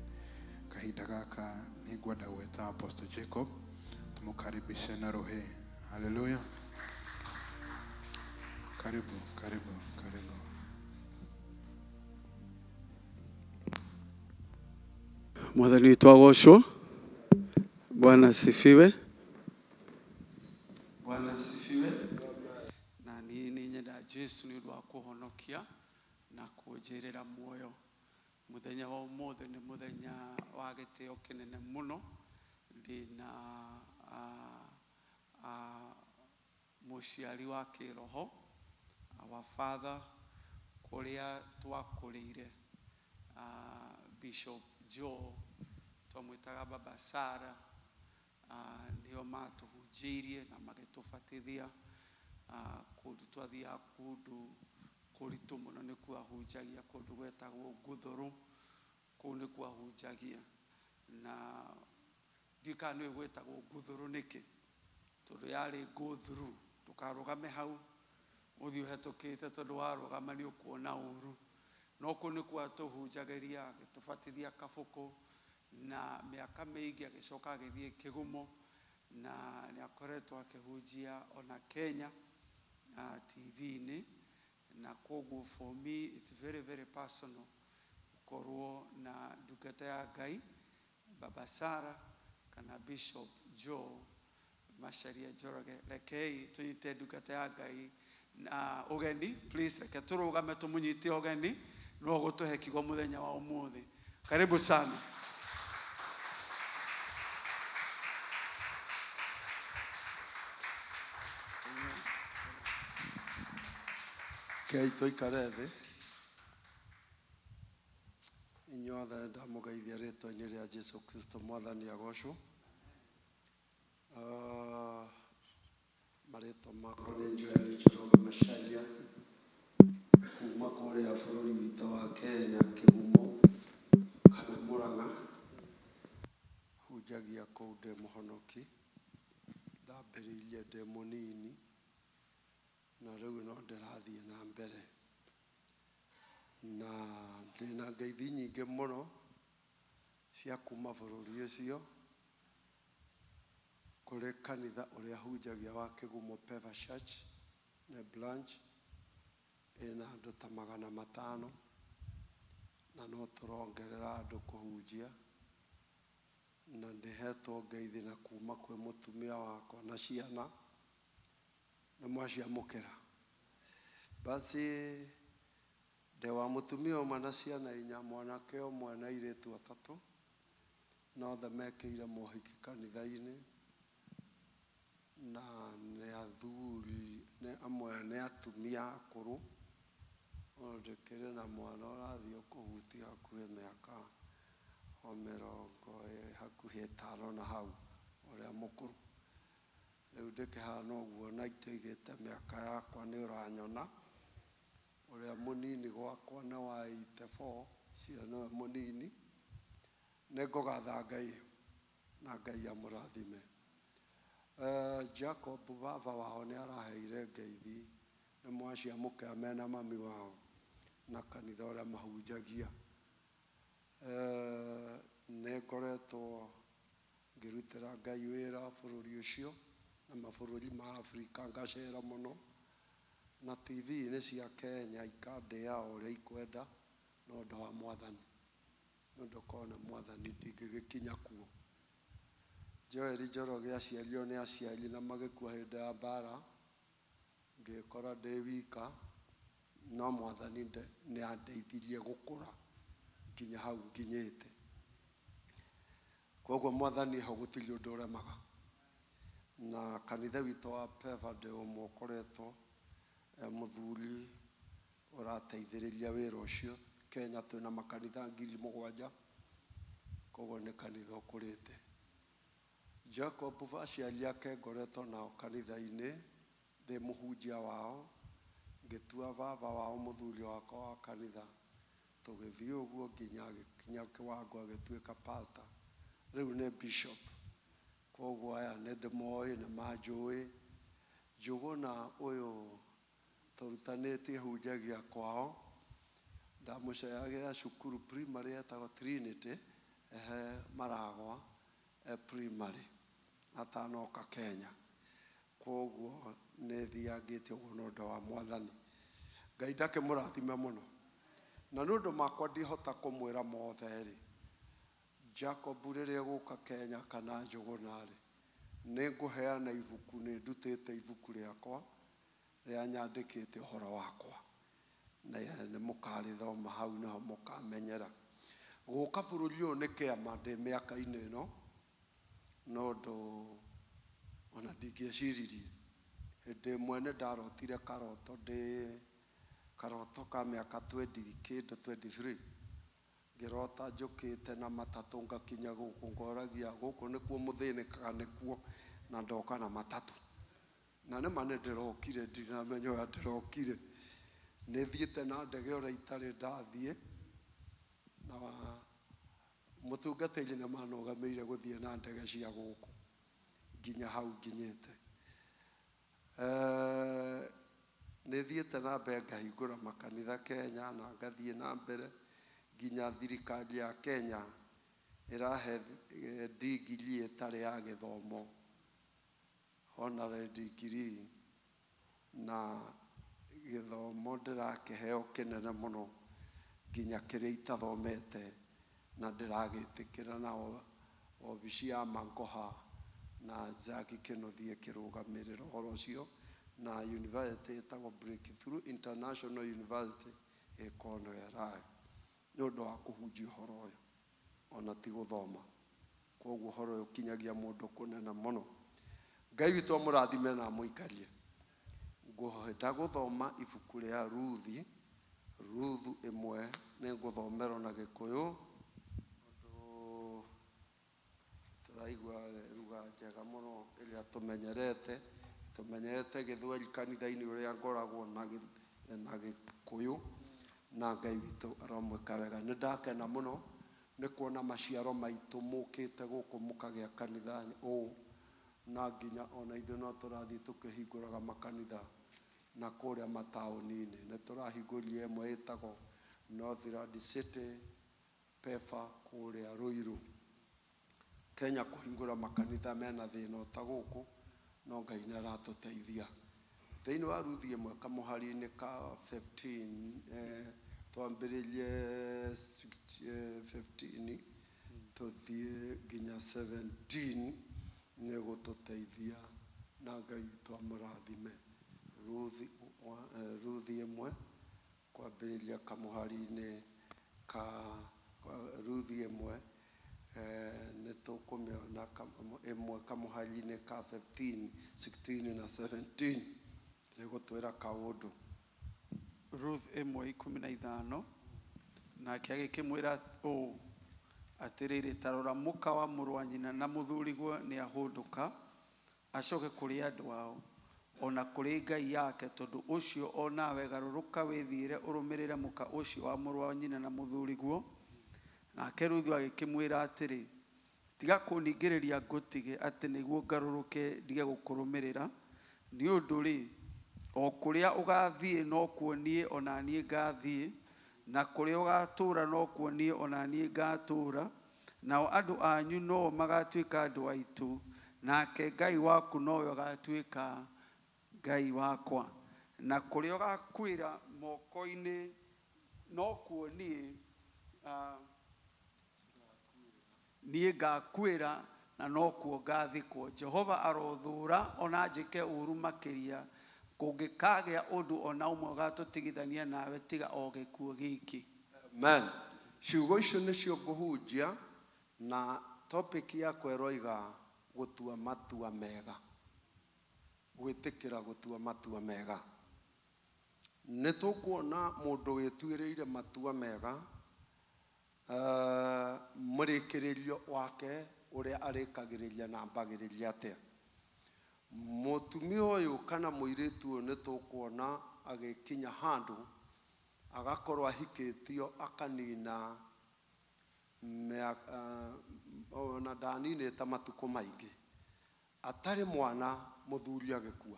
Kahinda gaka nĩngwenda gwĩta Apostle Jacob tumukaribishe na rohe. Hallelujah. Karibu, karibu, karibu. Mwathani witũ agocwo. Bwana asifiwe. Bwana asifiwe. Na niĩ nĩ nyenda Jesu nĩ ũndũ wa kũhonokia na kũnjĩrĩra muoyo. Mũthenya wa ũmũthĩ nĩ mũthenya wa gĩtĩo kĩnene mũno. Ndĩna mũciari wa kĩroho, our father, kũrĩa twakũrĩire, Bishop Joe, twamwĩtaga Baba Sara, nĩo matũhunjĩirie na magĩtũbatithia. Kũndũ twathiaga kũndũ kũritũ mũno nĩkuo ahunjagia, kũndũ gwetagwo Nguthũrũ, kũu nĩkuo ahunjagia. Na ndiũĩ kana nĩũĩ gwĩtagwo Nguthũrũ nĩkĩ, tondũ yarĩ go through, ndũkarũgame hau ũthiĩ ũhetũkĩte, tondũ warũgama nĩ ũkuona ũru. No kũu nĩkuo atũhunjagĩria, agĩtũbatithia kabũkũ, na mĩaka mĩingĩ agĩcoka agĩthiĩ Kĩgumo, na nĩ akoretwo akĩhunjia ona Kenya na TV-inĩ. Na koguo for me it's very very personal gũkorwo na ndungata ya Ngai Baba Sara kana Bishop Joe Macharia Njoroge. Rekei tũnyite ndungata ya Ngai na ũgeni, please reke tũrũgame tũmũnyite ũgeni, no gũtũhe kiugo mũthenya wa ũmũthĩ. Karibu sana. Kei tũikare thĩ. Inyuothe ndamũgeithia rĩtwa-inĩ rĩa Jesu Kristo, Mwathani agocwo. Marĩtwa makwa nĩ Joel Njoroge Macharia. Ndĩ mũhonoki, ndambĩrĩirie ndĩ mũnini na rĩu no ndĩrathiĩ na mbere, na ndĩna ngeithi nyingĩ mũno cia kuma bũrũri ũcio kũrĩ kanitha ũrĩa hunjagia wa Kĩgumo Peva Church nĩ branch ĩna andũ ta 500, na no tũrongerera andũ kũhunjia, na ndĩhetwo ngeithi na kuma kwĩ mũtumia wakwa na ciana na mwaciamũkĩra. Basi ndĩ wa mũtumia ũmwe na ciana 4, mwanake ũmwe na airĩtu 3, na othe mekĩire mohiki kanitha-inĩ, na nĩ athuri, nĩ amwe nĩ atumia akũrũ. Ndĩkĩrĩ na mwana ũrathiĩ kũhutia hakuhĩ mĩaka o mĩrongo hakuhĩ 5 na hau, ũrĩa mũkũrũ. Rĩu ndĩkĩhana ũguo na itoigĩte mĩaka yakwa nĩ ũranyona. Ũrĩa mũnini gwakwa nĩ wa 84, ũcio nĩwe mũnini. Nĩ ngũgatha Ngai na Ngai amũrathime. Jacob baba wao nĩ araheire ngeithi nĩ mwaciamũkĩra mena mami wao na kanitha ũrĩa mahunjagia. Nĩ ngoretwo ngĩrutĩra Ngai wĩra bũrũri ũcio na mabũrũri ma Afrika, ngacera mũno, na TV-inĩ cia Kenya ikandĩa o ũrĩa ikwenda nĩ ũndũ wa Mwathani, nĩ ũndũ korwo nĩ Mwathani ndingĩgĩkinya kuo. Joel Njoroge aciarirwo nĩ aciari na magĩkua hĩndĩ ya mbara, ngĩkora ndĩ wika, no Mwathani nĩ andeithirie gũkũra nginya hau nginyĩte. Koguo Mwathani ho gũtirĩ ũndũ ũremaga. Na kanitha witũ wa Peva ndĩ ũmwe ũkoretwo mũthuri ũrateithĩrĩria wĩra ũcio. Kenya twĩna makanitha 7,000, koguo nĩ kanitha ũkũrĩte. Jacob aciari ake ngoretwo nao kanitha-inĩ, ndĩ mũhunjia wao, ngĩtua baba wao mũthuri wakwa wa kanitha, tũgĩthiĩ ũguo nginya agĩkinya kĩwango agĩtuĩka pastor, rĩu nĩ bishop. Koguo aya nĩ ndĩmoĩ, nĩ manjũĩ. Njũgũna ũyũ tũrutanĩtie hunjagia kwao, ndamũceagĩra cukuru primary etagwo Trinity, ehe Maragwa, primary atanoka Kenya. Koguo nĩ thiangĩte ũguo nĩ ũndũ wa Mwathani. Ngai ndakĩmũrathime mũno. Na nĩ ũndũ makwa ndihota kũmwĩra mothe rĩ, Jacob rĩrĩa egũka Kenya kana Njũgũna rĩ, nĩ ngũheana ibuku, nĩ ndutĩte ibuku rĩakwa rĩa nyandĩkĩte ũhoro wakwa, na nĩ mũkarĩthoma hau nĩho mũkamenyera. Gũka bũrũri ũyũ nĩ kĩama ndĩ mĩaka-inĩ ĩno, no ũndũ ona ndingĩeciririe. Hĩndĩ ĩmwe nĩ ndarotire karoto, ndĩ karoto ka mĩaka 20 kĩndũ 23, ngĩrota njũkĩte na matatũ ngakinya gũkũ, ngoragia gũkũ nĩkuo mũthĩnĩkaga nĩkuo, na ndoka na matatũ. Na nĩma nĩ ndĩrokire, ndinamenya ũrĩa ndĩrokire. Nĩ thiĩte na ndege ũrĩa itarĩ ndathiĩ, na mũtungatĩri nĩ manũgamĩire gũthiĩ na ndege cia gũkũ nginya hau nginyĩte. Nĩ thiĩte na mbere ngahingũra makanitha Kenya, na ngathiĩ na mbere nginya thirikari ya Kenya ĩrahe degree ĩtarĩ ya gĩthomo, honorary degree, na gĩthomo ndĩrakĩheo kĩnene mũno nginya kĩrĩa itathomete, na ndĩragĩtĩkĩra na obici ya Mangoha na Jackie Kĩnuthia ĩkĩrũgamĩrĩra ũhoro ũcio, na university ĩtagwo Breakthrough International University ĩkono ĩrayo nĩ ũndũ wa kũhunjia ũhoro ũyũ, ona ti gũthoma. Koguo ũhoro ũyũ ũkinyagia mũndũ kũnene mũno. Ngai witũ amũrathime na amũikarie. Ngũhota gũthoma ibuku rĩa Ruthi, Ruthu ĩmwe nĩ ngũthomerwo na Gĩkũyũ, tondũ tũraigua ruga njega mũno ĩrĩa tũmenyerete, tũmenyerete Gĩthweri kanitha-inĩ ũrĩa ngoragwo na Gĩkũyũ, na Ngai witũ aromwĩka wega. Nĩ ndakena mũno Nĩ kuona maciaro maitũ mũkĩte gũkũ mũkagĩa kanitha ũũ, na nginya ona ithuĩ no tũrathiĩ tũkĩhingũraga makanitha na kũrĩa mataũni-inĩ. Nĩ tũrahingũrire ĩmwe ĩtagwo Northland City Pefa kũrĩa Ruiru. Kenya kũhingũra makanitha mena thĩna ta gũkũ, no Ngai nĩ aratũteithia. Thĩinĩ wa Ruthi ĩmwe kamũhari-inĩ ka 15, twambĩrĩrie 15 tũthiĩ nginya 17, nĩ gũtũteithia na Ngai witũ amũrathime. Ruthi ĩmwe kwambĩrĩria kamũhari-inĩ ka Ruthi ĩmwe, nĩ tũkũmĩona ĩmwe kamũhari-inĩ ka 15, 16 na 17, nĩ gũtwĩra kaũndũ. Ruth 1:15. Nake agĩkĩmwĩra ũũ, atĩrĩrĩ, ta rora, mũka wa mũrũ wa nyina na mũthuriguo nĩ ahũndũka acoke kũrĩ andũ ao ona kũrĩ ngai yake. Tondũ ũcio o nawe garũrũka wĩthiĩre ũrũmĩrĩre mũka ũcio wa mũrũ wa nyina na mũthuriguo. Nake Ruthu agĩkĩmwĩra atĩrĩ, tiga kũningĩrĩria ngũtige atĩ nĩguo ngarũrũke ndige gũkũrũmĩrĩra, nĩ ũndũ rĩ, o kũrĩa ũgathiĩ nokuo niĩ o na niĩ ngathiĩ, na kũrĩa ũgatũũra nokuo niĩ o na niĩ ngatũũra, nao andũ anyu no magatuĩka andũ aitũ, nake Ngai waku nowe ũgatuĩka Ngai wakwa, na kũrĩa ũgakuĩra moko-inĩ nokuo niĩ niĩ ngakuĩra na nokuo ngathikwo. Jehova arothũũra ona njĩke ũũru makĩria kũngĩkagĩa ũndũ ona ũmwe ũgatũtigithania nawe tiga o gĩkuũ giki. Amen. Ciugo icio nĩcio ngũhunjia, na topic yakwa ĩroiga gũtua matua mega, gwĩtĩkĩra gũtua matua mega. Nĩ tũkuona mũndũ wĩtuĩrĩire matua mega, mũrĩkĩrĩrio wake ũrĩa arĩkagĩrĩria na ambagĩrĩria atĩa. Mũtumia ũyũ kana mũirĩtu ũyũ nĩ tũkuona agĩkinya handũ agakorwo ahikĩtio akanina ona ndaninĩte matukũ maingĩ, atarĩ mwana, mũthuri agĩkua,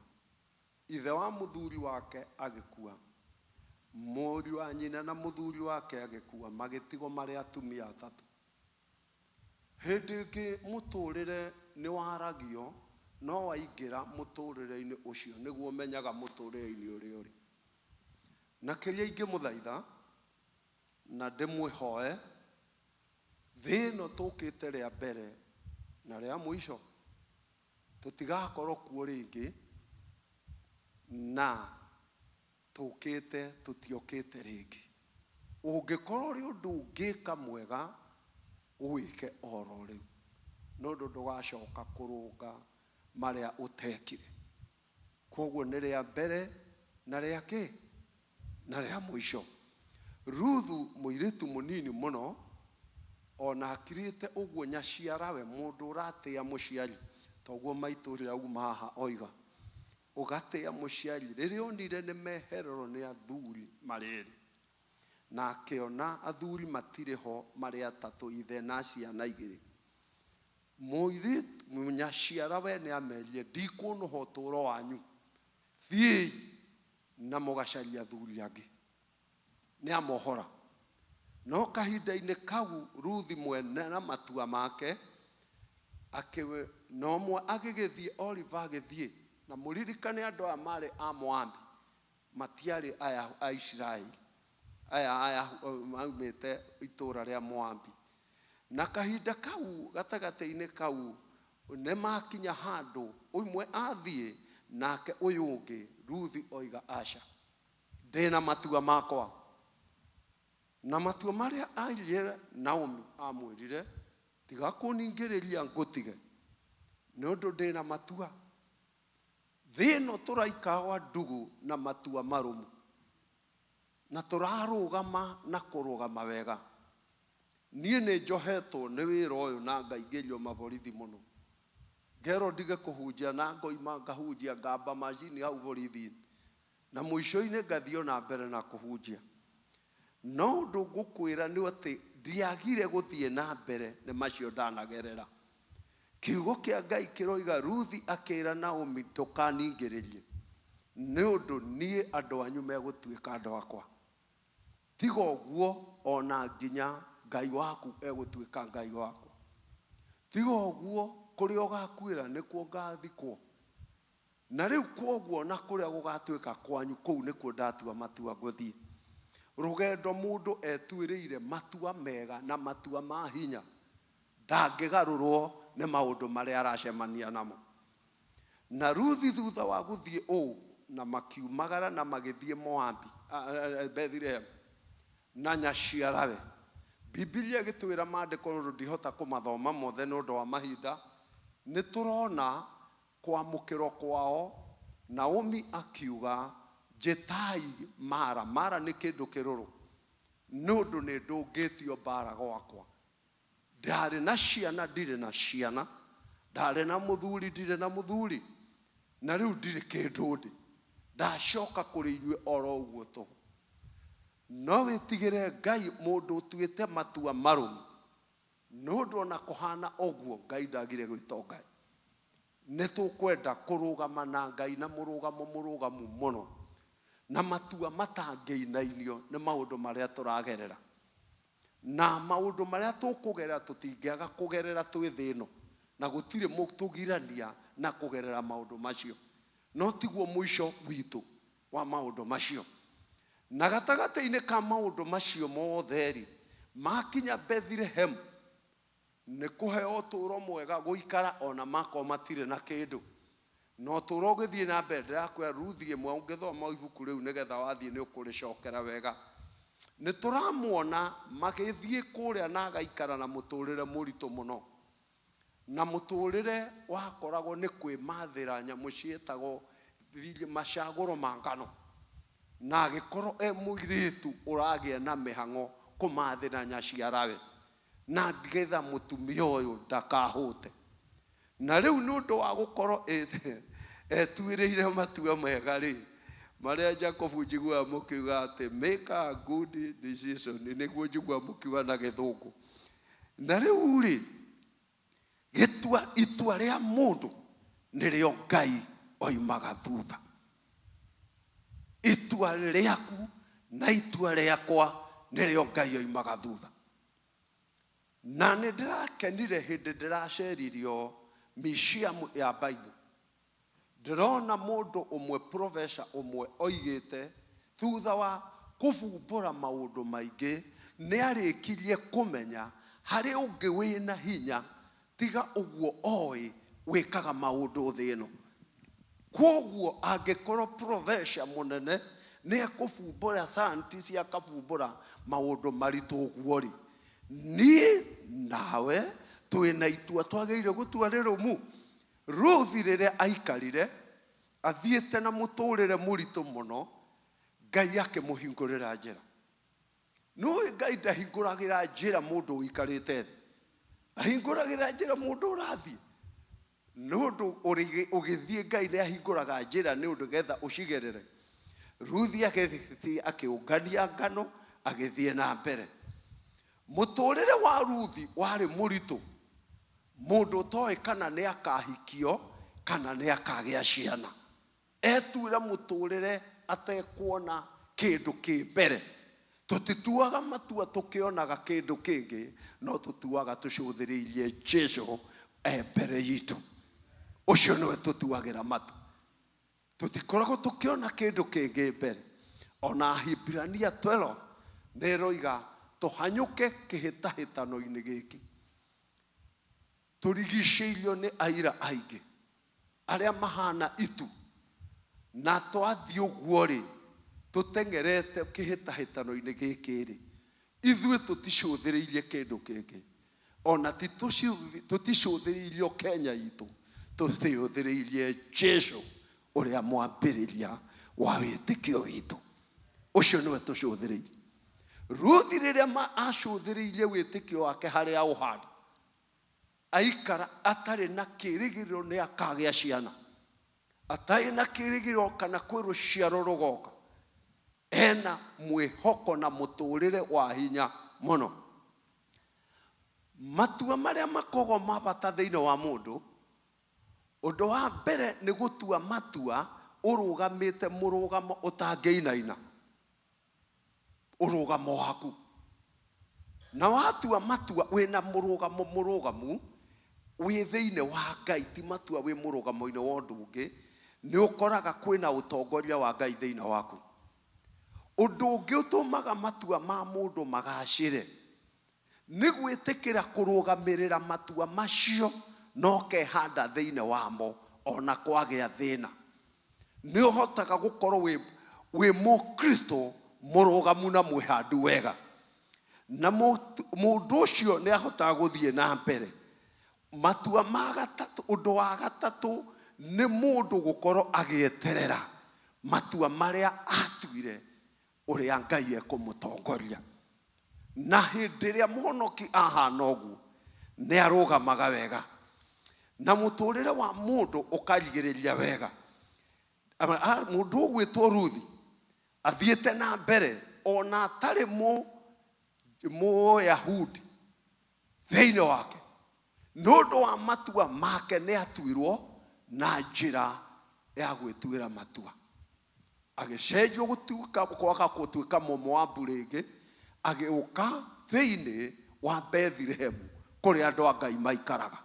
ithe wa mũthuri wake agĩkua, mũriũ wa nyina na mũthuri wake agĩkua, magĩtigwo marĩ atumia atatũ. Hĩndĩ ĩngĩ mũtũrĩre nĩ waragio, no waingĩra mũtũrĩre-inĩ ũcio nĩguo ũmenyaga mũtũrĩre-inĩ ũrĩa ũrĩ. Na kĩrĩa ingĩmũthaitha na ndĩmwĩhoe, thĩ ĩno tũkĩte rĩa mbere na rĩa mũico, tũtigakorwo kuo rĩngĩ, na tũkĩte tũtiokĩte rĩngĩ. Ũngĩkorwo ũrĩ ũndũ ũngĩka mwega, ũwĩke oro rĩu, nĩ ũndũ ndũgacoka kũrũnga marĩa ũtekire. Koguo nĩ rĩa mbere na rĩa kĩ na rĩa mũico. Ruthu mũirĩtu mũnini mũno, ona akirĩte ũguo nyaciarawe, mũndũ ũratĩa mũciari, toguo maitũ ũrĩa uma haha oiga, ũgatĩa mũciari. Rĩrĩa onire nĩ mehererwo nĩ athuri marĩ erĩ, na akĩona athuri matirĩ ho marĩ atatũ, ithe na ciana igĩrĩ, mũirĩtu nyaciarawe nĩ amerie, ndikũnũha ũtũũro wanyu, thiĩi na mũgacaria athuri angĩ. Nĩ amohora. No kahinda-inĩ kau Ruthi mwene na matua make akĩwe, no mwe agĩgĩthiĩ Oliva agĩthiĩ, na mũririkane andũ aya marĩ a Moabi, matiarĩ aya a Isiraeli, aya maumĩte itũũra rĩa Moabi. Na kahinda kau gatagatĩ-inĩ kau nĩ makinya handũ ũmwe athiĩ nake ũyũ ũngĩ, Ruthi oiga aca, ndĩna matua makwa. Na matua marĩa airire Naomi amwĩrire, tiga kũningĩrĩria ngũtige, nĩ ũndũ ndĩna matua. Thĩ ĩno tũraikara ndugu na matua marũmu, na tũrarũgama na kũrũgama wega. Niĩ nĩ njohetwo nĩ wĩra ũyũ na ngaingĩrio maborithi mũno, ngerwo ndige kũhunjia na ngoima ngahunjia, ngamba macini hau borithi-inĩ, na mũico-inĩ ngathiĩ ona mbere na kũhunjia. No ũndũ ngũkwĩra nĩ atĩ ndiagire gũthiĩ na mbere nĩ macio ndanagerera. Kiugo kĩa Ngai kĩroiga Ruthi akĩra Naomi, ndũkaningĩrĩrie, nĩ ũndũ niĩ andũ anyu megũtuĩka andũ akwa. Tiga ũguo ona nginya Ngai waku egũtuĩka Ngai wakwa. Tiga ũguo kũrĩa ũgakuĩra nĩkuo ngathikwo. Na rĩu kwoguo na kũrĩa gũgatuĩka kwanyu kũu nĩkuo ndatua matua ngũthiĩ. Rũgendo mũndũ etuĩrĩire matua mega na matua ma hinya, ndangĩgarũrwo nĩ maũndũ marĩa aracemania namo. Na Ruthi thutha wa gũthiĩ ũũ na makiumagara na magĩthiĩ Moabi, Bethlehem na nyaciarawe. Bibilia ĩgĩtwĩra maandĩko ũndũ ndihota kũmathoma mothe nĩ ũndũ wa mahinda, nĩ tũrona kwamũkĩrwo kwao. Naomi akiuga, njĩtai Mara. Mara nĩ kĩndũ kĩrũrũ, nĩ ũndũ nĩ ndũngĩtio mbara gwakwa. Ndarĩ na ciana, ndirĩ na ciana, ndarĩ na mũthuri, ndirĩ na mũthuri, na rĩu ndirĩ kĩndũ ndĩ. Ndacoka kũrĩ inyuĩ oro ũguo tũhũ. No wĩtigĩre Ngai mũndũ ũtuĩte matua marũmu, nĩ ũndũ ona kũhana ũguo Ngai ndagire gwĩtwo Ngai. Nĩ tũkwenda kũrũgama na Ngai na mũrũgamo mũrũgamu mũno, na matua matangĩinainio nĩ maũndũ marĩa tũragerera. Na maũndũ marĩa tũkũgerera tũtingĩaga kũgerera twĩ thĩ ĩno, na gũtirĩ mũtũgirania na kũgerera maũndũ macio. No tiguo mũico witũ wa maũndũ macio. Na gatagatĩ-inĩ ka maũndũ macio mothe rĩ, makinya Bethlehem nĩ kũheo ũtũũro mwega gũikara ona makorwo matirĩ na kĩndũ. Na ũtũũro ũgĩthiĩ na mbere, ndĩrakwĩra Ruthi ĩmwe ũngĩthoma ibuku rĩu nĩgetha wathiĩ nĩ ũkũrĩcokera wega. Nĩ tũramuona magĩthiĩ kũrĩa na agaikara na mũtũũrĩre mũritũ mũno. Na mũtũũrĩre wakoragwo nĩ kwĩmathĩra nyamũ ciĩtagwo macagũro ma ngano. Na agĩkorwo e mũirĩtu ũragĩa na mĩhang'o kũmathĩra nyaciarawe, na nĩgetha mũtumia ũyũ ndakahũte. Na rĩu nĩ ũndũ wa gũkorwo etuĩrĩire matua mega rĩ, marĩa Jacobu njiguaga mũkiuga atĩ make a good decision, nĩguo njiguaga mũkiuga na gĩthũngũ. Na rĩu rĩ, gĩtua itua rĩa mũndũ nĩrĩo Ngai oimaga thutha. Itua rĩaku na itua rĩakwa nĩrĩo Ngai oimaga thutha. Na nĩ ndĩrakenire hĩndĩ ndĩraceririo museum ya Bible. Ndĩrona mũndũ ũmwe, professor ũmwe oigĩte thutha wa kũbumbũra maũndũ maingĩ nĩ arĩkirie kũmenya harĩ ũngĩ wĩna hinya tiga ũguo oĩ wĩkaga maũndũ thĩ ĩno. Kwoguo angĩkorwo professor mũnene nĩ ekũbumbũra, scientist akabumbũra maũndũ maritũ ũguo rĩ, niĩ nawe twĩna itua twagĩrĩire gũtua rĩrũmu. Ruthi rĩrĩa aikarire athiĩte na mũtũũrĩre mũritũ mũno, Ngai akĩmũhingũrĩra njĩra. Nĩũĩ Ngai ndahingũragĩra njĩra mũndũ ũikarĩte thĩ, ahingũragĩra njĩra mũndũ ũrathiĩ. Nĩ ũndũ ũgĩthiĩ Ngai nĩ ahingũraga njĩra nĩ ũndũ getha ũcigerere. Ruthi agĩthiĩ akĩũngania ngano agĩthiĩ na mbere. Mũtũũrĩre wa Ruthi warĩ mũritũ, mũndũ ũtoĩ kana nĩ akahikio kana nĩ akagĩa ciana. Etuĩra mũtũũrĩre atekuona kĩndũ kĩ mbere. Tũtituaga matua tũkĩonaga kĩndũ kĩngĩ, no tũtuaga tũcũthĩrĩirie Jesũ e mbere itũ. Ũcio nĩwe tũtuagĩra matu. Tũtikoragwo tũkĩona kĩndũ kĩngĩ mbere. Ona Ahibirania 12 nĩ ĩroiga tũhanyũke kĩhĩtahĩtano-inĩ gĩkĩ, tũrigicĩirio nĩ aira aingĩ arĩa mahana itu, na twathiĩ ũguo rĩ, tũteng'erete kĩhĩtahĩtano-inĩ gĩkĩ rĩ, ithuĩ tũticũthĩrĩirie kĩndũ kĩngĩ, ona tũticũthĩrĩirio Kenya itũ, tũcũthĩrĩirie Jesũ ũrĩa mwambĩrĩria wa wĩtĩkio witũ. Ũcio nĩwe tũcũthĩrĩirie. Ruthi rĩrĩa acũthĩrĩirie wĩtĩkio wake harĩa ũhana, aikara atarĩ na kĩĩrĩgĩrĩro nĩ akagĩa ciana, atarĩ na kĩĩrĩgĩrĩro kana kwĩ rũciaro rũgoka, Ena mwĩhoko na mũtũrĩre wa hinya mũno. Matua marĩa makoragwo ma bata thĩinĩ wa mũndũ, ũndũ wa mbere nĩ gũtua matua ũrũgamĩte mũrũgamo ũtangĩinaina, ũrũgamo waku. Na watua matua wĩna mũrũgamo mũrũgamu wĩ thĩinĩ wa Ngai, ti matua wĩ mũrũgamo-inĩ wa ũndũ ũngĩ, nĩ ũkoraga kwĩna ũtongoria wa Ngai thĩinĩ waku. Ũndũ ũngĩ ũtũmaga matua ma mũndũ magacĩre nĩ gwĩtĩkĩra kũrũgamĩrĩra matua macio na ũkehanda thĩinĩ wamo ona kwagĩa thĩna. Nĩ ũhotaga gũkorwo wĩ mũkristo mũrũgamu na mwĩhandu wega, na mũndũ ũcio nĩ ahotaga gũthiĩ na mbere. Matua ma gatatũ, ũndũ wa gatatũ nĩ mũndũ gũkorwo agĩeterera matua marĩa atuire ũrĩa Ngai ekũmũtongoria. Na hĩndĩ ĩrĩa mũhonoki ahana ũguo nĩ arũgamaga wega, na mũtũrĩre wa mũndũ ũkarigĩrĩria wega. Mũndũ ũgwĩtwo Ruthi athiĩte na mbere ona atarĩ Mũyahudi thĩinĩ wake, nĩ ũndũ wa matua make nĩ atuirwo na njĩra ya gwĩtuĩra matua. Agĩcenjio gũtuĩka kwaga gũtuĩka Mũmoabu rĩngĩ, agĩũka thĩinĩ wa Bethilehemu kũrĩa andũ a Ngai maikaraga,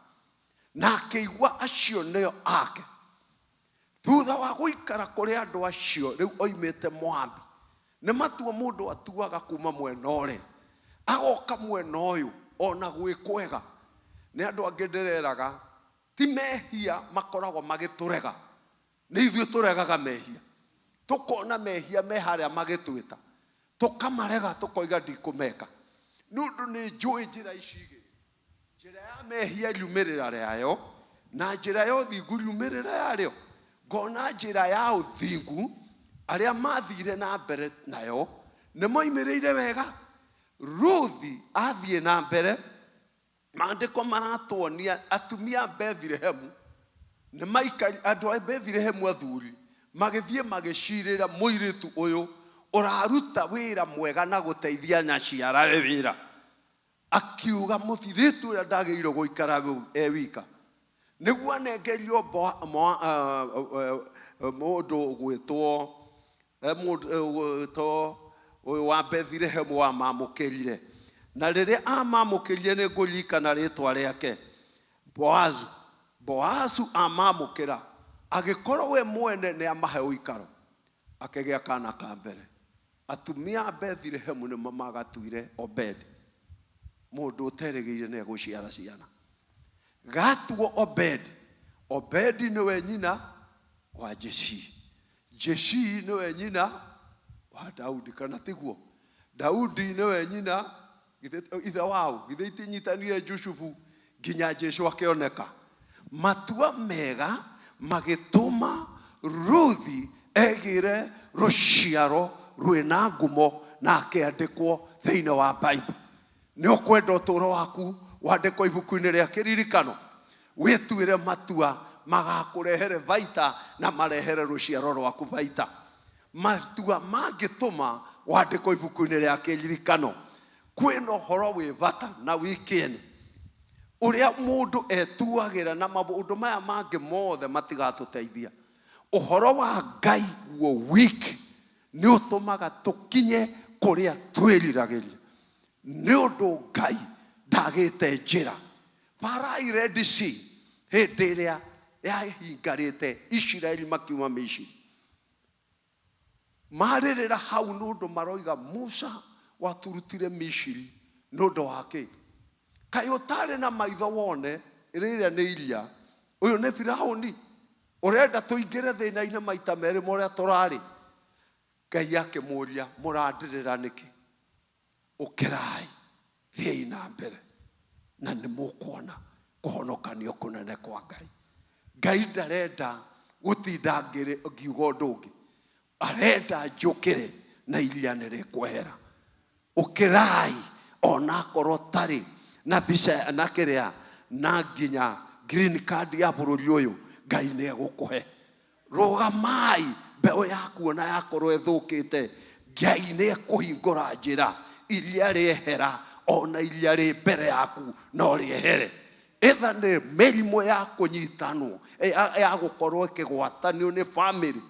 na akĩigua acio nĩo ake. Thutha wa gũikara kũrĩ andũ acio rĩu oimĩte Moabi, nĩ matua mũndũ atuaga kuma mwena ũrĩa agoka mwena ũyũ ona gwĩ kwega. Nĩ andũ angĩ ndĩreraga ti mehia makoragwo magĩtũrega, nĩ ithuĩ tũregaga mehia, tũkona mehia me harĩa magĩtwĩta tũkamarega, tũkoiga ndikũmeka, nĩ ũndũ nĩ njũĩ njĩra ici igĩrĩ, njĩra ya mehia riumĩrĩra rĩayo na njĩra ya ũthingu riumĩrĩra yarĩo. Ngona njĩra ya ũthingu arĩa mathire na mbere nayo nĩ moimĩrĩire wega. Ruthi athiĩ na mbere, maandĩko maratuonia atumia a Bethilehemu nĩ maikari, andũ a Bethilehemu athuri magĩthiĩ magĩcirĩra mũirĩtu ũyũ ũraruta wĩra mwega na gũteithia nyaciarawe wĩra. Akiuga mũirĩtu ũrĩa ndagĩrĩirwo gũikara e wika, nĩguo anengerio mũndũ ũgwĩtwo ũyũ wa Bethilehemu wamamũkĩrire. Na rĩrĩa amamũkĩrire nĩ ngũririkana rĩtwa rĩake, Boazu. Boazu amamũkĩra agĩkorwo we mwene nĩ amahe ũikaro, akĩgĩa kana ka mbere. Atumia a Bethilehemu nĩmo magatuire Obedi, mũndũ ũterĩgĩrĩire nĩ egũciara ciana. Gatuo Obedi. Obedi nĩwe nyina wa Jeshii, Jeshii nĩwe nyina wa Daudi, kana tiguo? Daudi nĩwe nyina ithe wao, githĩ itinyitanire Jusufu nginya Jesũ akĩoneka. Matua mega magĩtũma Ruthi egĩre rũciaro rwĩna ngumo na akĩandĩkwo thĩinĩ wa Bible. Nĩ ũkwenda ũtũũro waku wandĩkwo ibuku-inĩ rĩa kĩririkano, wĩtuĩre matua magakũrehere baita na marehere rũciaro rwaku baita. Matua mangĩtũma wandĩkwo ibuku-inĩ rĩa kĩririkano. Kwĩna ũhoro wĩ bata na wĩ kĩene ũrĩa mũndũ etuagĩra, na maũndũ maya mangĩ mothe matigatũteithia. Ũhoro wa Ngai guo wiki nĩ ũtũmaga tũkinye kũrĩa twĩriragĩria, nĩ ũndũ Ngai ndagĩte njĩra. Farai Red Sea hĩndĩ ĩrĩa yahingarĩte Isiraeli makiuma Misiri, marĩrĩra hau nĩ ũndũ maroiga Musa waturutire Misiri nĩ ũndũ wa kĩ? Kaĩ ũtarĩ na maitho wone rĩrĩa nĩ iria, ũyũ nĩ Firaũni ũrenda tũingĩre thĩna-inĩ maita merĩ ma ũrĩa tũrarĩ. Ngai akĩmũũria, mũrandĩrĩra nĩkĩ? Ũkĩrai, thiĩi na mbere na nĩ mũkuona kũhonokanio kũnene kwa Ngai. Ngai ndarenda gũtinda ngiuga ũndũ ũngĩ, arenda njũkĩre na iria nĩ rĩkwehera. Ũkĩrai onakorwo tarĩ na visa na kĩrĩa na nginya green card ya bũrũri ũyũ, Ngai nĩ egũkũhe. Rũgamai, mbeũ yaku ona yakorwo ĩthũkĩte, Ngai nĩ ekũhingũra njĩra iria rĩehera ona iria rĩ mbere yaku no rĩehere. Ĩtha nĩ mĩrimũ ya kũnyitanwo ya gũkorwo ĩkĩgwatanio nĩ bamĩrĩ,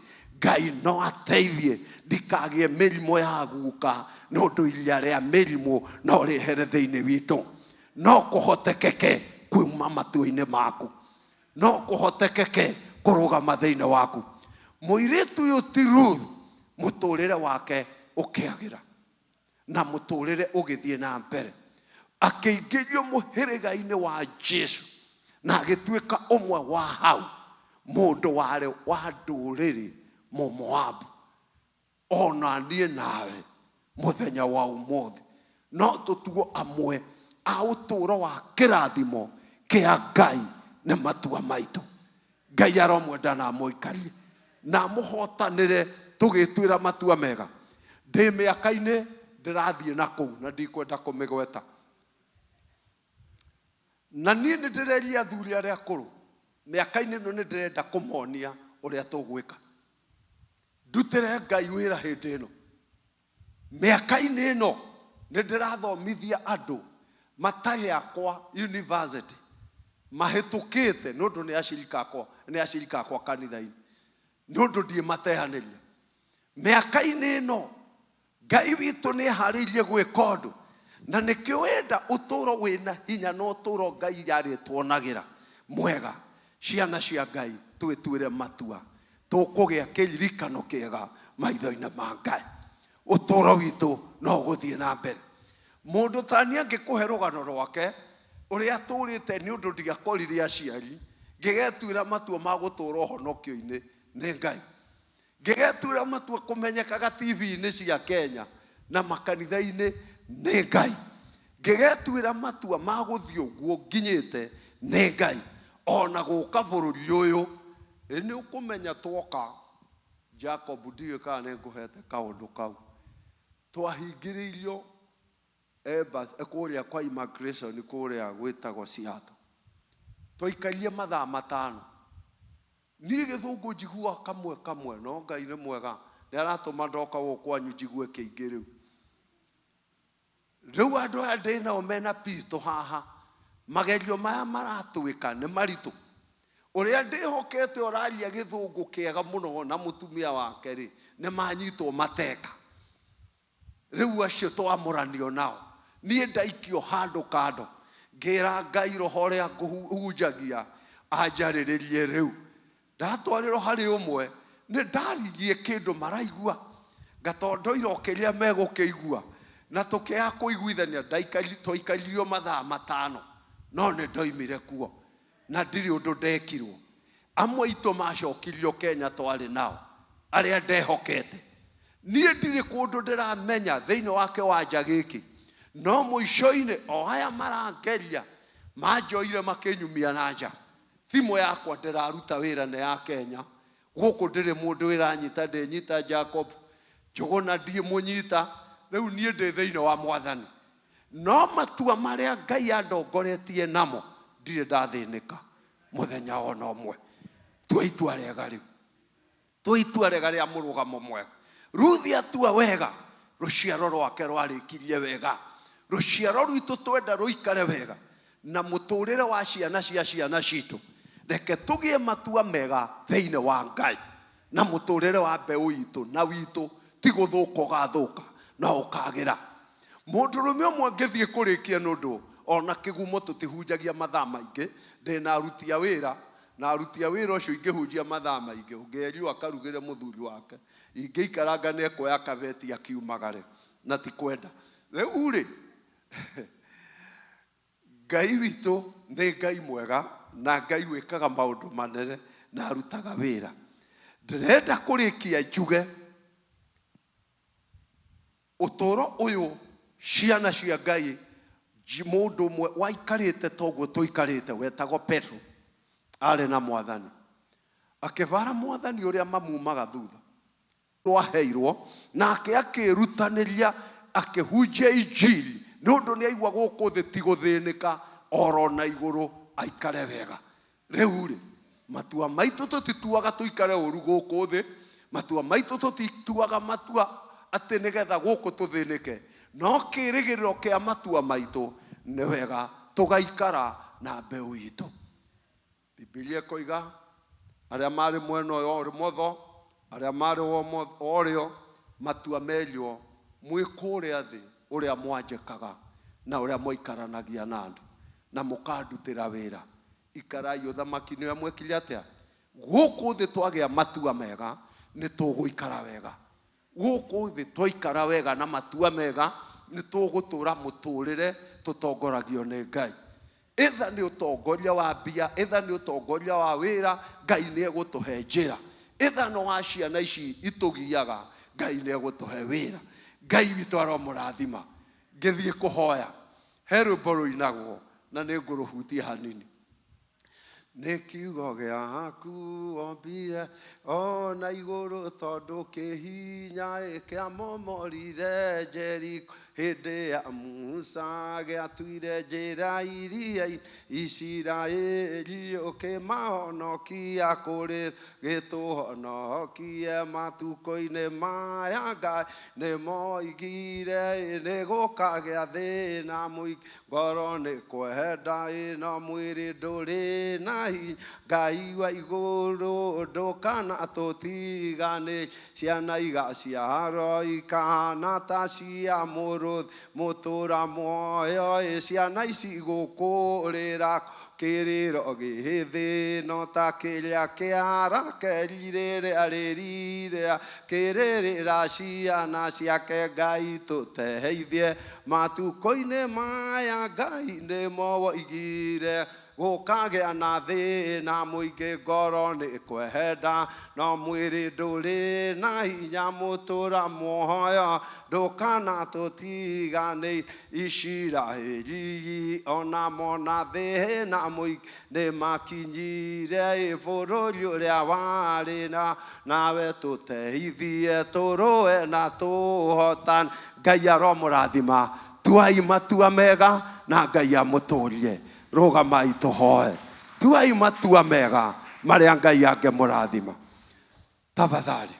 Ngai no ateithie ndikagĩe mĩrimũ ya guka nĩ ũndũ iria rĩa mĩrimũ no rĩehere thĩinĩ witũ. No kũhotekeke kuma matua-inĩ maku, no kũhotekeke kũrũgama thĩinĩ waku. Mũirĩtu ũyũ ti Ruth, mũtũrĩre wake ũkĩagĩra na mũtũrĩre ũgĩthiĩ na mbere, akĩingĩrio mũhĩrĩga-inĩ wa Jesu na agĩtuĩka ũmwe wa hau mũndũ warĩ wa ndũrĩrĩ Mũmoabu. Ona niĩ nawe mũthenya wa ũmũthĩ no tũtuo amwe a ũtũũro wa kĩrathimo kĩa Ngai nĩ matua maitũ. Ngai aromwenda na amũikarie na amũhotanĩre tũgĩtuĩra matua mega. Ndĩ mĩaka-inĩ ndĩrathiĩ na kũu na ndikwenda kũmĩgweta, na niĩ nĩ ndĩreria athuri arĩa akũrũ mĩaka-inĩ ĩno nĩ ndĩrenda kũmonia ũrĩa tũgwĩka. Ndutĩre Ngai wĩra hĩndĩ ĩno. Mĩaka-inĩ ĩno nĩ ndĩrathomithia andũ matarĩ akwa university mahĩtũkĩte nĩ ũndũ nĩ acirika akwa, nĩ acirika akwa kanitha-inĩ, nĩ ũndũ ndiĩ mateanĩria. Mĩaka-inĩ ĩno Ngai witũ nĩ eharĩirie gwĩka ũndũ, na nĩkĩo wenda ũtũũro wĩna hinya na ũtũũro Ngai yarĩtuonagĩra mwega. Ciana cia Ngai twĩtuĩre matua, tũkũgĩa kĩririkano kĩega maitho-inĩ ma Ngai. Ũtũũro witũ no ũgũthiĩ na mbere. Mũndũ ta niĩ angĩkũhe rũgano rwake ũrĩa atũrĩte nĩ ũndũ ndiakorire aciari, ngĩgetuĩra matua ma gũtũũra ũhonokio-inĩ nĩ Ngai. Ngĩgetuĩra matua kũmenyekaga TV-inĩ cia Kenya na makanitha-inĩ nĩ Ngai. Ngĩgetuĩra matua ma gũthiĩ ũguo nginyĩte nĩ Ngai. Ona gũka bũrũri ũyũ, ĩ nĩ ũkũmenya twoka Jacob ndiũĩ kana nĩ ngũhete kaũndũ kau. Twahingĩrĩirio embassy kũrĩa kwa immigration kũrĩa gwĩtagwo Seattle. Twaikarie mathaa 5. Niĩ gĩthũngũ njiguaga kamwe kamwe, no Ngai nĩ mwega, nĩ aratũma ndoka gũkũ kwanyu njigue kĩingĩ rĩu. Rĩu andũ aya ndĩ nao mena pistol haha, magerio maya maratwĩka nĩ maritũ. Ũrĩa ndĩhokete ũraria gĩthũngũ kĩega mũno na mũtumia wake rĩ, nĩ manyitwo mateka. Rĩu acio twamũranio nao, niĩ ndaikio handũ kando, ngĩra Ngai roho ũrĩa ngũhunjagia anjarĩrĩrie rĩu. Ndatwarĩrwo harĩ ũmwe, nĩ ndaririe kĩndũ maraigua, ngatondoira o kĩrĩa megũkĩigua, na tũkĩaga kũiguithania. Twaikaririo mathaa 5, no nĩ ndoimire kuo na ndirĩ ũndũ ndekirwo. Amwe aitũ macokirio Kenya twarĩ nao, arĩa ndehokete. Niĩ ndirĩ kũndũ ndĩramenya thĩinĩ wa kĩwanja gĩkĩ, no mũico-inĩ o aya marangeria manjoire makĩnyumia na nja. Thimũ yakwa ndĩraruta wĩra nĩ ya Kenya, gũkũ ndĩrĩ mũndũ wĩranyita, ndĩnyita Jacob Njũgũna ndiĩ mũnyita, rĩu niĩ ndĩ thĩinĩ wa Mwathani. No matua marĩa Ngai andongoretie namo ndirĩ ndathĩnĩka mũthenya ona ũmwe. Tua itua rĩega rĩu, tua itua rĩega rĩa mũrũgamo mwega. Ruthi atua wega, rũciaro rwake rwarĩkirie wega. Rũciaro rwitũ twenda rũikare wega na mũtũrĩre wa ciana cia ciana citũ. Reke tũgĩe matua mega thĩinĩ wa Ngai na mũtũrĩre wa mbeũ itũ na witũ ti gũthũka ũgathũka no ũkagĩra. Mũndũrũme ũmwe angĩthiĩ kũrĩkia nĩ ũndũ ona kĩgumo tũtihunjagia mathaa maingĩ, ndĩna aruti a wĩra, na aruti a wĩra ũcio ingĩhunjia mathaa maingĩ, ũngĩerirwo akarugĩre mũthuri wake, ingĩikaranga nĩ ekuoya kabeti akiumagare na ti kwenda. Rĩu rĩ, Ngai witũ nĩ Ngai mwega na Ngai wĩkaga maũndũ manene na arutaga wĩra. Ndĩrenda kũrĩkia njuge ũtũũro ũyũ ciana cia Ngai, mũndũ ũmwe waikarĩte toguo tũikarĩte wetagwo Petro, arĩ na Mwathani, akĩbara Mwathani ũrĩa mamumaga thutha rwaheirwo, nake akĩrutanĩria akĩhunjia injiri nĩ ũndũ nĩ aigua gũkũ thĩ ti gũthĩnĩka, oro na igũrũ aikare wega. Rĩu rĩ, matua maitũ tũtituaga tũikare ũru gũkũ thĩ, matua maitũ tũtituaga matua Atĩ nĩgetha gũkũ tũthĩnĩke. No kĩrĩgĩrĩro kĩa matua maitũ nĩ wega tũgaikara na mbeũ itũ. Bibilia ĩkoiga arĩa marĩ mwena ũyũ wa ũmotho, arĩa marĩ wa ũrĩo, matua merio mwĩ kũrĩa thĩ ũrĩa mwanjĩkaga na ũrĩa mwaikaranagia na andũ na mũkandutĩra wĩra. Ikarai ũthamaki-inĩ ũrĩa mwekire atĩa? Gũkũ thĩ twagĩa matua mega nĩ tũgũikara wega. Gũkũ thĩ twaikara wega na matua mega nĩ tũgũtũra mũtũrĩre tũtongoragio nĩ Ngai. Ĩtha nĩ ũtongoria wa mbia, ĩtha nĩ ũtongoria wa wĩra, Ngai nĩ egũtũhe njĩra. Ĩtha no wa ciana ici itũgiaga, Ngai nĩ egũtũhe wĩra. Ngai witũ aromũrathima. Ngĩthiĩ kũhoya, he rwĩmbo rũinagwo na nĩ ngũrũhutia hanini. Nĩ kiugo gĩaku wombire ona igũrũ tondũ kĩhinya kĩamomorire Jeriko hĩndĩ ya Musa gĩatuire njĩra iria Isiraeli ũkĩmahonokia kũrĩ gĩtũhonokie matukũ-inĩ maya Ngai nĩ moigire nĩ gũkagĩa thĩna mũingĩ ngoro nĩ kwenda ĩno mwĩrĩ ndũrĩ na hinya Ngai wa igũrũ ndũkana tũtigane ciana igaciarwo ikahana ta cia mũrũthi mũtũra muoyo ĩ ciana ici gũkũrĩra kĩrĩro gĩthĩ no ta kĩrĩa kĩa Rakeli rĩrĩa rĩrire kĩrĩrĩra ciana ciake Ngai tũteithie matukũ-inĩ maya Ngai nĩmo woigire gũkagĩa na thĩna mũingĩ ngoro nĩ kwenda no mwĩrĩ ndũrĩ na hinya mũtũra muoyo ndũkana tũtigane Isiraeli ona mona thĩna mũingĩ nĩ makinyire bũrũri ũrĩa warĩ na nawe tũteithie tũrũe na tũhotane. Ngai aromũrathima. Tuai matua mega na Ngai amũtũrie. Rũgamai tũhoe. Tuai matua mega marĩa Ngai angĩmũrathima. Tafadhali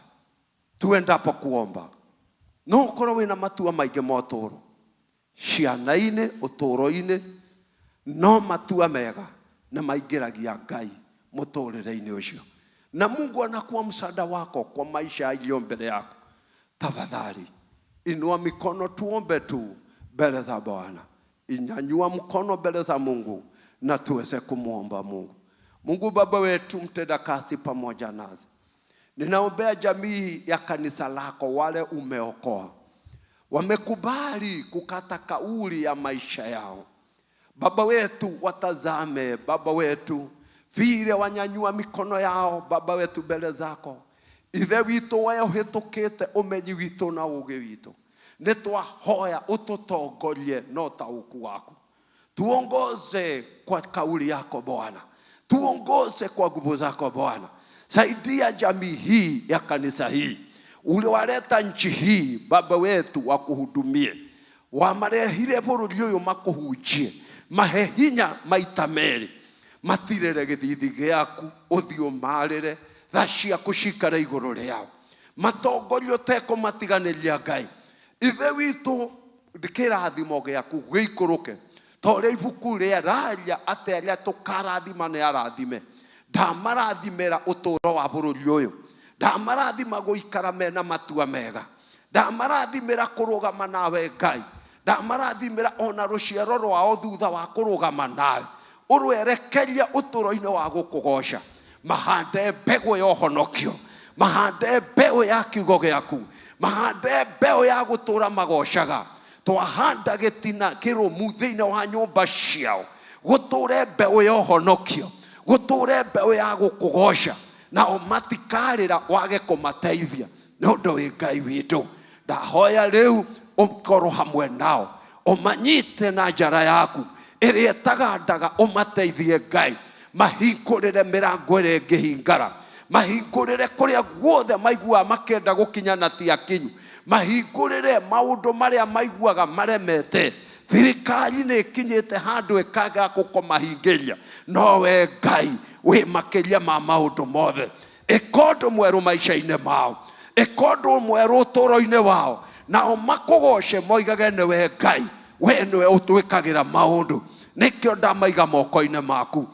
tuendapo kuomba, no ũkorwo wĩna matua maingĩ ma ũtũũro, ciana-inĩ, ũtũũro-inĩ, no matua mega nĩ maingĩragia Ngai mũtũũrĩre-inĩ ũcio, na Mungu anakuwa msaada wako kwa maisha iliyo mbele yako. Tafadhali inua mikono tuombe tu mbele za Bwana. Inyanyua mkono mbele za Mungu na tuweze kumuomba Mungu. Mungu Baba wetu mtenda kazi pamoja nasi, ninaombea jamii ya kanisa lako, wale umeokoa, wamekubali kukata kauli ya maisha yao. Baba wetu watazame, Baba wetu, vile wanyanyua mikono yao, Baba wetu mbele zako. Ithe witũ we ũhĩtũkĩte ũmenyi witũ na ũũgĩ witũ, nĩ twahoya ũtũtongorie na ũtaũku waku. Tuongoze kwa kauli yako Bwana, tuongoze kwa nguvu zako Bwana. Saidia jamii hii ya kanisa hii uliwaleta nchi hii, Baba wetu, wakuhudumie, wamarehire bũrũri ũyũ makũhunjie, mahe hinya maita merĩ, matirĩre gĩthithi gĩaku, ũthiũ marĩre, tha ciaku cikare igũrũ rĩao, matongorio ũtekũmatiganĩria Ngai. Ithe witũ, kĩrathimo gĩaku gĩikũrũke ta ũrĩa ibuku rĩararia atĩ arĩa tũkarathima nĩ arathime. Ndamarathimĩra ũtũũro wa bũrũri ũyũ, ndamarathima gũikara mena matua mega, ndamarathimĩra kũrũgama nawe Ngai, ndamarathimĩra ona rũciaro rwao thutha wa kũrũgama nawe, ũrwerekeria ũtũũro-inĩ wa gũkũgoca. Mahande mbegũ ya ũhonokio, mahande mbeũ ya kiugo gĩaku, mahande mbeũ ya gũtũũra magocaga. Twahanda gĩtina kĩrũmu thĩinĩ wa nyũmba ciao, gũtũũre mbeũ ya ũhonokio, gũtũũre mbeũ ya gũkũgoca, nao matikarĩra wage kũmateithia nĩ ũndũ wĩ Ngai witũ. Ndahoya rĩu ũkorwo hamwe nao, ũmanyite na njara yaku ĩrĩa ĩtagandaga, ũmateithie Ngai, mahingũrĩre mĩrango ĩrĩa ĩngĩhingara, mahingũrĩre kũrĩa guothe maiguaga makĩenda gũkinya na ti akinyu, mahingũrĩre maũndũ marĩa maiguaga maremete. Thirikari nĩ ĩkinyĩte handũ ĩkaga gũkũmahingĩria, no we Ngai wĩ makĩria ma maũndũ mothe. Ĩka ũndũ mwerũ maica-inĩ mao, Ĩka ũndũ mwerũ ũtũũro-inĩ wao, nao makũgoce moigage nĩwe Ngai, we nĩwe ũtwĩkagĩra maũndũ. Nĩkĩo ndamaiga moko-inĩ maku.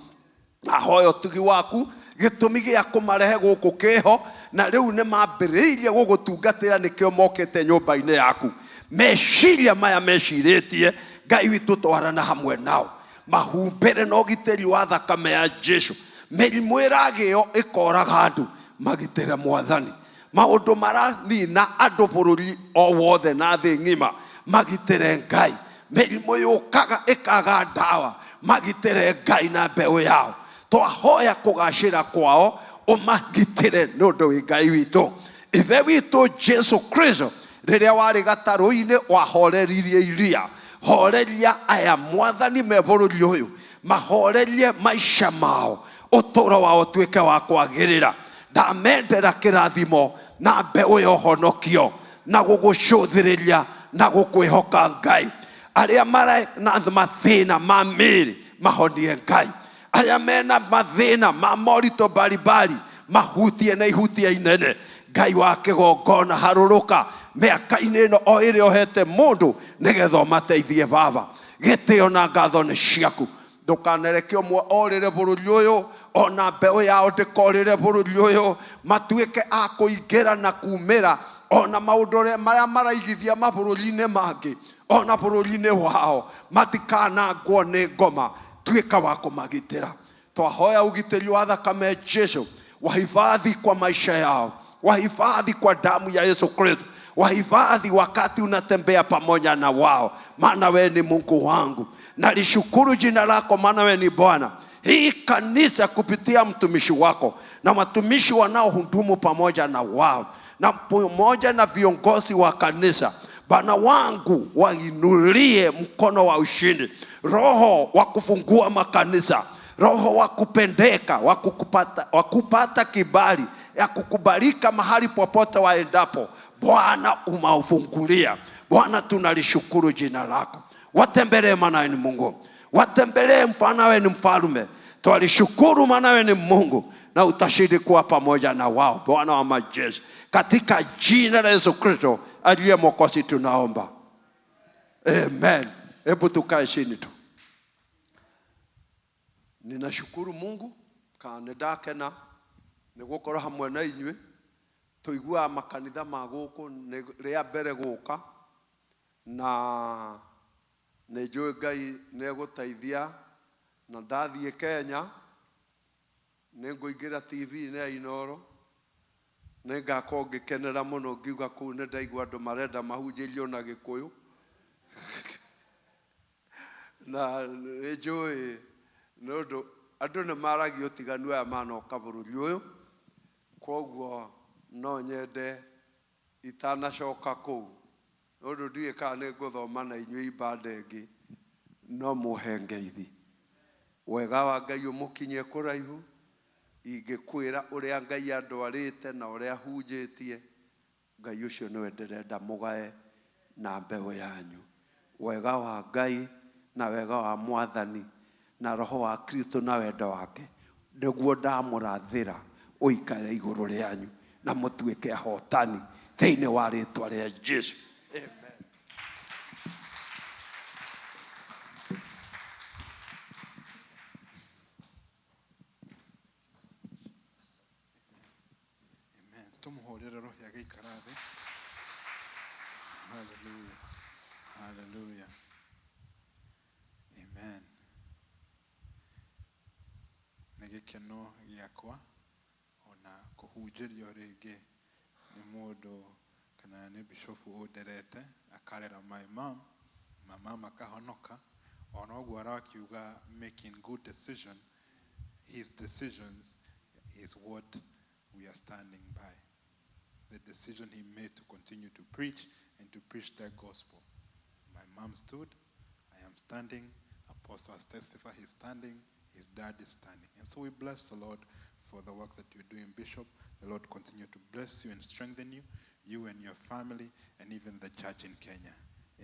Ahoya ũtugi waku, gĩtũmi gĩa kũmarehe gũkũ kĩho, na rĩu nĩ mambĩrĩirie gũgũtungatĩra, nĩkĩo mokĩte nyũmba-inĩ yaku. Meciria maya mecirĩtie, Ngai witũ twarana hamwe nao, mahumbĩre na ũgitĩri wa thakame ya Jesu. Mĩrimũ ĩragĩo ĩkoraga andũ, magitĩre Mwathani. Maũndũ maranina andũ bũrũri o wothe na thĩ ng'ima, magitĩre Ngai. Mĩrimũ yũkaga ĩkaga ndawa, magitĩre Ngai na mbeũ yao. Twahoya kũgacĩra kwao, ũmagitĩre nĩ ũndũ wĩ Ngai witũ. Ithe witũ Jesu Kristo, rĩrĩa warĩ gatarũ-inĩ wahoreririe iria, horeria aya Mwathani me bũrũri ũyũ, mahorerie maica mao, ũtũũro wao ũtuĩke wa kwagĩrĩra. Ndamendera kĩrathimo na mbeũ ya ũhonokio na gũgũcũthĩrĩria na gũkwĩhoka Ngai. Arĩa marĩ na mathĩna ma mĩĩrĩ mahonie Ngai. Arĩa mena mathĩna ma moritũ mbalimbali mahutie na ihutia inene. Ngai wa kĩgongona harũrũka mĩaka-inĩ ĩno o ĩrĩa ũhete mũndũ nĩgetha ũmateithie Baba. Gĩtĩo na ngatho nĩ ciaku. Ndũkanereke ũmwe orĩre bũrũri ũyũ, ona mbeũ yao ndĩkorĩre bũrũri ũyũ, matuĩke a kũingĩra na kumĩra ona maũndũ marĩa maraigithia mabũrũri-inĩ mangĩ, ona bũrũri-inĩ wao, matikanangwo nĩ ngoma. Tuĩka wa kũmagitĩra. Twahoya ũgitĩri wa thakame Jesu, wahifadhi kwa maisha yao, wahifadhi kwa damu ya Yesu Kristo, wahifadhi wakati unatembea pamoja na wao, maana we ni Mungu wangu. Nalishukuru jina lako, maana we ni Bwana. Hii kanisa kupitia mtumishi wako na watumishi wanaohudumu pamoja na wao na pamoja na viongozi wa kanisa, Bwana wangu, wainulie mkono wa ushindi, roho wa kufungua makanisa, roho wa kupendeka, wa kupata kibali ya kukubalika mahali popote waendapo. Bwana umaufungulia. Bwana tunalishukuru jina lako. Watembelee, maana ni Mungu. Watembelee, mfano wewe ni mfalme. Twalishukuru maana wewe ni Mungu, na utashidi kuwa pamoja na wao, Bwana wa majeshi. Katika jina la Yesu Kristo aliye Mwokozi tunaomba. Amen. Hebu tukae chini tu. Ninashukuru Mungu kana nĩndakena nĩ gũkorwo hamwe na inyuĩ. Tũiguaga makanitha ma gũkũ nĩ rĩa mbere gũka, na nĩ njũĩ Ngai nĩ egũteithia, na ndathiĩ Kenya nĩ ngũingĩra TV-inĩ ya Inooro, nĩ ngakorwo ngĩkenera mũno ngiuga kũu nĩ ndaigua andũ marenda mahunjĩrio na Gĩkũyũ. Na nĩ njũĩ nĩ ũndũ andũ nĩ maragia ũtiganu aya manoka bũrũri ũyũ, koguo no nyende itanacoka kũu, nĩ ũndũ ndiũĩ kana nĩ ngũthoma na inyuĩ ibanda ĩngĩ, no mũhe ngeithi. Wega wa Ngai ũmũkinyie kũraihu. Ingĩkwĩra ũrĩa Ngai andwarĩte na ũrĩa hunjĩtie, Ngai ũcio nĩwe ndĩrenda mũgae na mbeũ yanyu. Wega wa Ngai na wega wa Mwathani na roho wa Kristo na wendo wake nĩguo ndamũrathĩra ũikare igũrũ rĩanyu na mũtuĩke ahotani thĩinĩ wa rĩtwa rĩa Jesu. Amen. Amen. Tumuhũrĩre roho agĩikara thĩ. Hallelujah. Hallelujah. Amen. Nĩ gĩkeno gĩakwa ona kũhunjĩrio rĩngĩ nĩ mũndũ kana nĩ bishop ũnderete akarera my mom, my mom akahonoka, ona ũguo arakiuga making good decision, his decisions is what we are standing by. The decision he made to continue to preach and to preach the gospel. My mom stood, I am standing, Apostle has testified, he's standing, his dad is standing. And so we bless the Lord for the work that you're doing, Bishop. The Lord continue to bless you and strengthen you, you and your family, and even the church in Kenya.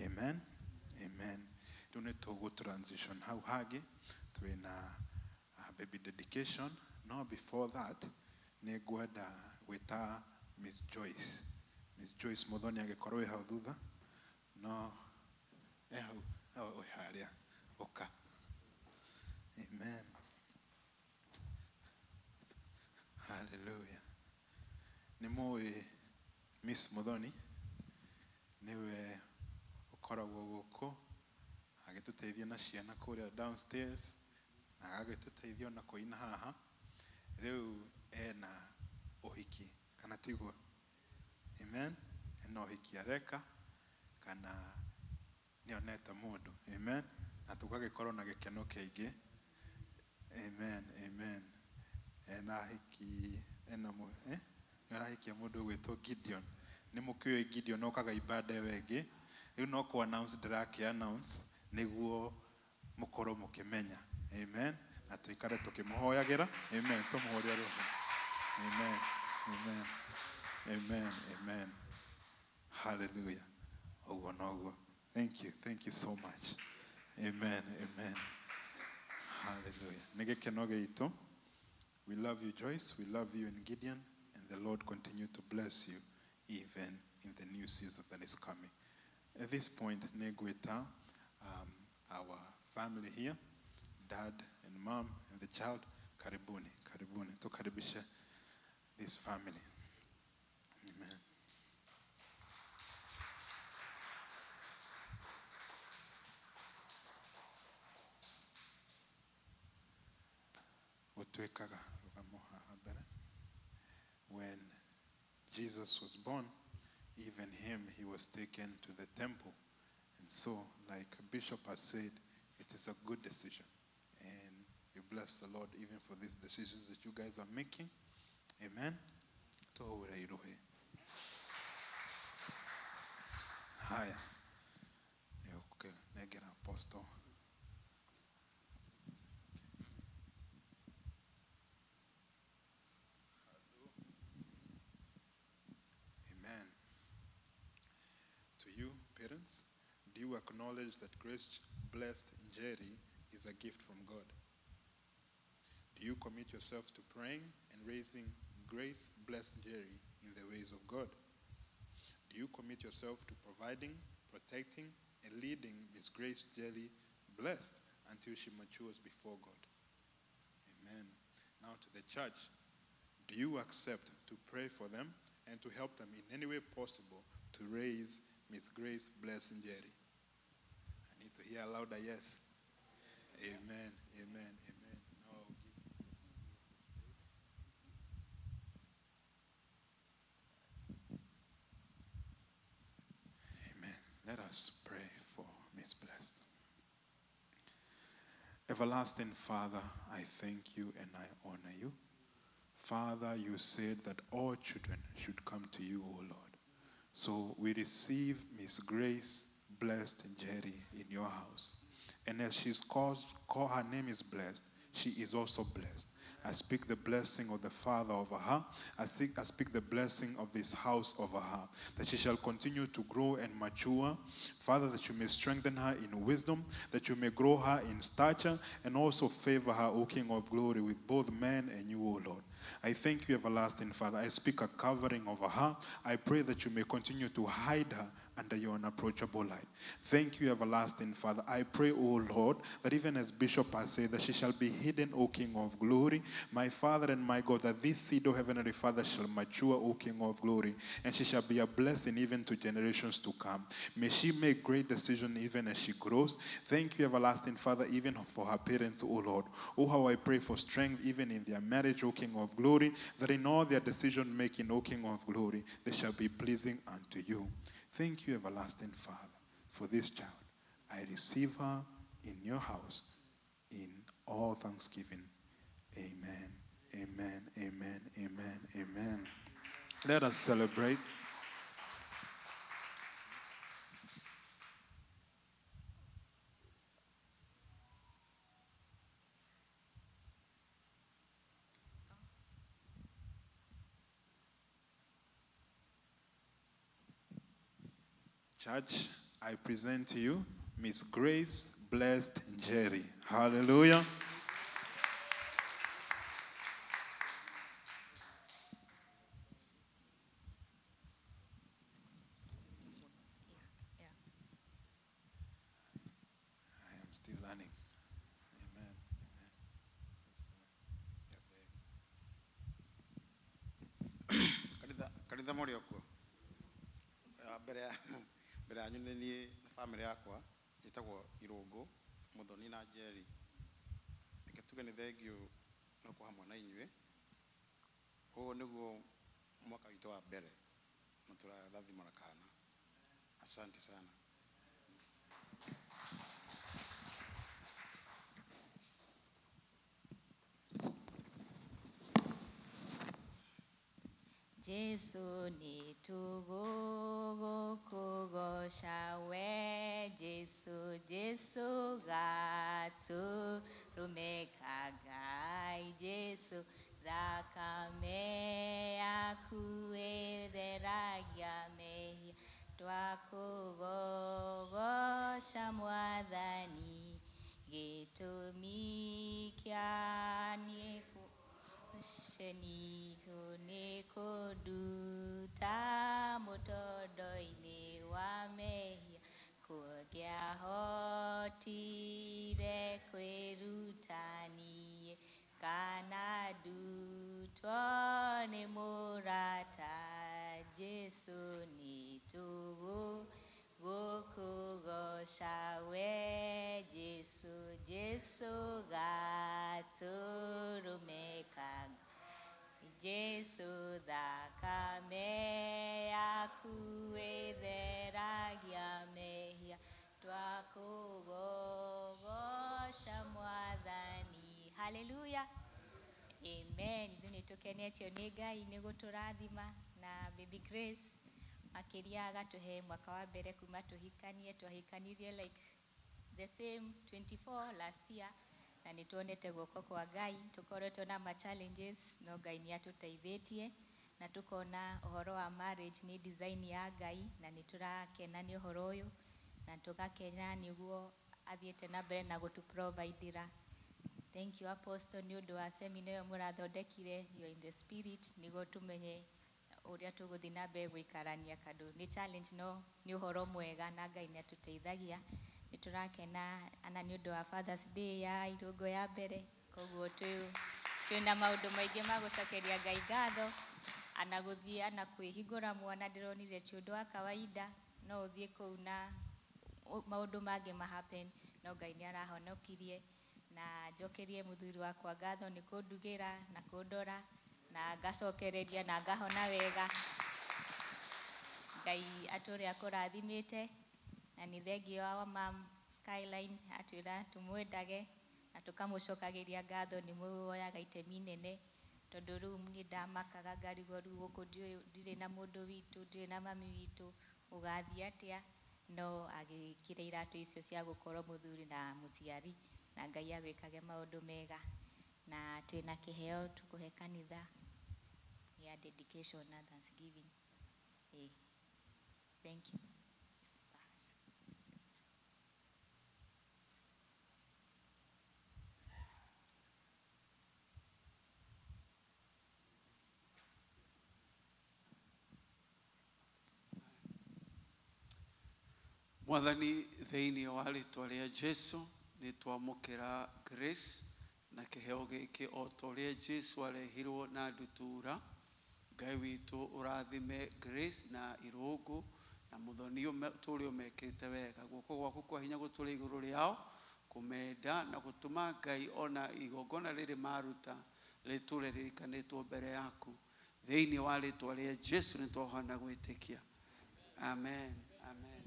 Amen. Amen. Rĩu nĩ tũgũ transition hau hangĩ twĩna baby dedication. No before that, nĩ ngwenda gwĩta Miss Joyce. Miss Joyce Muthoni angĩkorwo wĩ hau thutha no e hau wĩ harĩa ũka. Amen. Hallelujah. Nĩ mũĩ Miss Muthoni nĩwe ũkoragwo gũkũ agĩtũteithia na ciana kũrĩa downstairs na agagĩtũteithia ona kũina haha. Rĩu ena ũhiki kana tiguo? Amen. Ena ũhiki areka kana nĩonete mũndũ. Amen. Na tũgagĩkorwo na gĩkeno kĩingĩ. Amen. Amen. Ena hiki ena nĩarahikia mũndũ ũgwĩtwo Gideon. Nĩ mũkĩũĩ Gideon okaga ibada ĩyo ĩngĩ. Rĩu no kũ announce ndĩrakĩ announce nĩguo mũkorwo mũkĩmenya. Amen. Na tũikare tũkĩmũhoyagĩra. Amen. Tũmũhũrĩre rũhĩ. Amen. Amen. Amen. Amen. Hallelujah. Ũguo noguo. Thank you. Thank you so much. Amen. Amen. Hallelujah. Nĩ gĩkeno gitũ. We love you, Joyce. We love you and Gideon. And the Lord continue to bless you even in the new season that is coming. At this point, nĩngwĩta our family here, dad and mom and the child, karibuni, karibuni. Tukaribishe this family. Amen. Gũtuĩkaga rũgamo haha mbere. When Jesus was born, even him, he was taken to the temple. And so, like Bishop has said, it is a good decision. And you bless the Lord even for these decisions that you guys are making. Amen. Tũhũre iruhĩ. Haya. Nĩũkũnengera Apostle. Amen. To you, parents, do you acknowledge that Grace Blessed Njeri is a gift from God? Do you commit yourself to praying and raising Grace Blessed Njeri in the ways of God? Do you commit yourself to providing, protecting, and leading Miss Grace Njeri Blessed until she matures before God? Amen. Now to the church. Do you accept to pray for them and to help them in any way possible to raise Miss Grace Blessed Njeri? I need to hear a louder yes. Amen, amen, amen. Now I'll give you this baby. Amen. Let us pray for Miss Blessed. Everlasting Father, I thank you and I honor you. Father, you said that all children should come to you, O Lord. So we receive Miss Grace Blessed Njeri in your house. And as she's called, her name is blessed, she is also blessed. I speak the blessing of the Father over her. I speak the blessing of this house over her, that she shall continue to grow and mature. Father, that you may strengthen her in wisdom, that you may grow her in stature, and also favor her, O King of glory, with both men and you, O Lord. I thank you, everlasting Father. I speak a covering over her. I pray that you may continue to hide her under your unapproachable light. Thank you, everlasting Father. I pray, O Lord, that even as Bishop has said, that she shall be hidden, O King of glory. My Father and my God, that this seed, O Heavenly Father, shall mature, O King of glory, and she shall be a blessing even to generations to come. May she make great decisions even as she grows. Thank you, everlasting Father, even for her parents, O Lord. Oh, how I pray for strength even in their marriage, O King of glory, that in all their decision making, O King of glory, they shall be pleasing unto you. Thank you, everlasting Father, for this child. I receive her in your house in all thanksgiving. Amen, amen, amen, amen, amen. Let us celebrate. Church, I present to you Miss Grace Blessed Njeri. Hallelujah. Still learning. Amen. Amen. Kanitha mũrĩ o kuo. Mbere yanyu nĩ niĩ na bamĩrĩ yakwa ĩtagwo Irũngũ, Mũthoni na Njeri. Reke tuge nĩ thengiũ no gũkorwo hamwe na inyuĩ. Ũyũ nĩguo mwaka witũ wa mbere na tũrarathimwo na kana. Asante sana. Jesu nĩtũgũkũgoca we Jesu, Jesu gatũrũme ka Ngai, Jesu thakame yaku ĩtheragia mehia, twakũgogoca Mwathani, gĩtũmi kĩa niĩ kũgoce nĩ kũnduta mũtondo-inĩ wa mehia, kũngĩahotire kwĩruta niĩ kana ndutwo nĩ mũrata, Jesu nĩtũgũkũgoca we Jesu, Jesu gatũrũme ka Jesu thakame yaku ĩtheragia mehia, twakũgogoca Mwathani. Haleluya. Amen. Ithuĩ nĩtũkenetio nĩ Ngai nĩ gũtũrathima na Baby Grace makĩria agatũhe mwaka wa mbere kuma tũhikanie, twahikanirie like the same 24 last year, na nĩ tuonete guoko kwa Ngai, tũkoretwo na ma challenges no Ngai nĩ atũteithĩtie na tũkona ũhoro wa marriage nĩ design ya Ngai, na nĩ tũrakena nĩ ũhoro ũyũ na tũgakena nĩguo athiĩte na mbere na gũtũ-providera. Thank you Apostle nĩ ũndũ wa seminar ĩyo mũrathondekire, you are in the spirit, nĩguo tũmenye ũrĩa tũgũthiĩ na mbere gũikarania kandũ nĩ challenge no nĩ ũhoro mwega na Ngai nĩ atũteithagia. Nĩ tũrakena ana nĩ ũndũ wa Father's Day ya Irũngũ ya mbere, koguo twĩna maũndũ maingĩ ma gũcokeria Ngai ngatho, ana gũthiĩ ana kwĩhingũra mwana ndĩronire ti ũndũ wa kawaida, no ũthiĩ kũu na maũndũ mangĩ ma happen, no Ngai nĩ arahonokirie. Na njokerie mũthuri wakwa ngatho nĩ kũndugĩra na kũndora na ngacokereria na ngahona wega. Ngai atũre akũrathimĩte, na nĩ thengio wa mam Skyline atwĩra tũmwendage na tũkamũcokagĩria ngatho nĩ muoyaga itemi inene, tondũ rĩu niĩ ndamakaga ngarigwo rĩu gũkũ ndirĩ na mũndũ witũ, ndirĩ na mami witũ, ũgathiĩ atĩa, no agĩkĩra iratũ icio cia gũkorwo mũthuri na mũciari, na Ngai agwĩkage maũndũ mega. Na twĩna kĩheo tũkũhe kanitha ya dedication na thanksgiving. Thank you. Mwathani thĩinĩ wa rĩtwa rĩa Jesu nĩ twamũkĩra grace na kĩheo gĩkĩ o ta ũrĩa Jesu arehirwo na ndutura. Ngai witũ ũrathime Grace na Irũngũ na Mũthoni tũrĩ ũmekĩte wega, guoko gwaku kwa hinya gũtũre igũrũ rĩao kũmenda na gũtũma Ngai ona igongona rĩrĩ maruta rĩtũre rĩrikanĩtwo mbere yaku thĩinĩ wa rĩtwa rĩa Jesu nĩ twahoya gwĩtĩkia. Amen. Amen.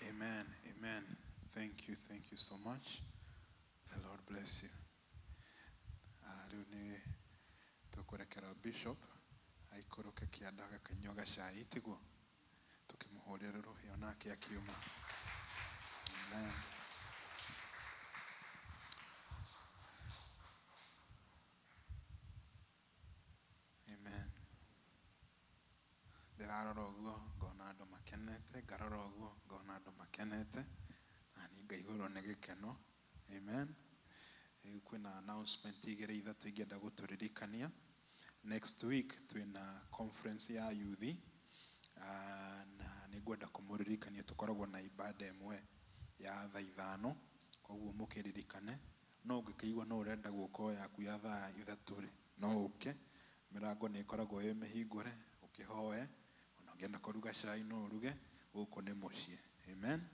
Amen. Amen. Thank you. Thank you so much. The Lord bless you. Rĩu nĩ tũkũrekera Bishop aikũrũke kĩanda agakanyua gacai tiguo tũkĩmũhũrĩra rũhĩ onake akiuma. Amen. Amen. Ndĩrarora ũguo ngona andũ makenete, ngarora ũguo ngona andũ makenete, na niĩ ngaihũrwo nĩ gĩkeno. Amen. Rĩu kwĩna announcement igĩrĩ ithatũ ingĩenda gũtũririkania. Next week twĩna conference ya youth Na nĩ ngwenda kũmũririkania tũkoragwo na ibada ĩmwe ya thaa 5, koguo mũkĩririkane. No ũngĩkĩigua no ũrenda gũka o yaku ya thaa 3 rĩ, no ũke. Mĩrango nĩ ĩkoragwo ĩ mĩhingũre, ũkĩhoe. Ona ũngĩenda kũruga cai no ũruge, gũkũ nĩ mũciĩ. Amen.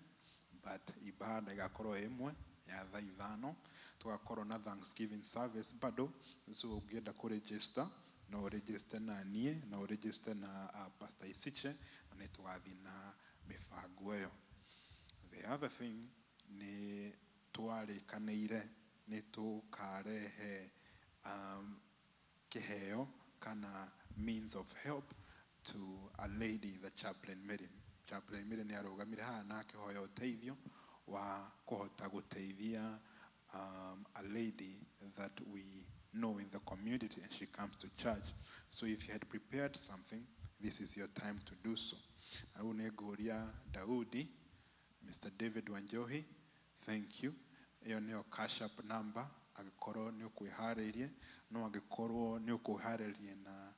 But ibada ĩgakorwo ĩ ĩmwe ya thaa 5, tũgakorwo na Thanksgiving service bado. So ũngĩenda kũregister no ũregister na niĩ, no ũregister na Pastor Isiche, na nĩ tũgathiĩ na mĩbango ĩyo. The other thing nĩ twarĩkanĩire nĩ tũkarehe kĩheo kana means of help to a lady, the Chaplain Mary. Chaplain Mary nĩ arũgamire haha na akĩhoya ũteithio wa kũhota gũteithia a lady that we know in the community, and she comes to church. So if you had prepared something, this is your time to do so. Na rĩu nĩ ngũria Daudi, Mr. David Wanjohi, thank you. Ĩyo nĩyo cash app number, angĩkorwo nĩ ũkwĩharĩirie, no angĩkorwo nĩ ũkwĩharĩirie na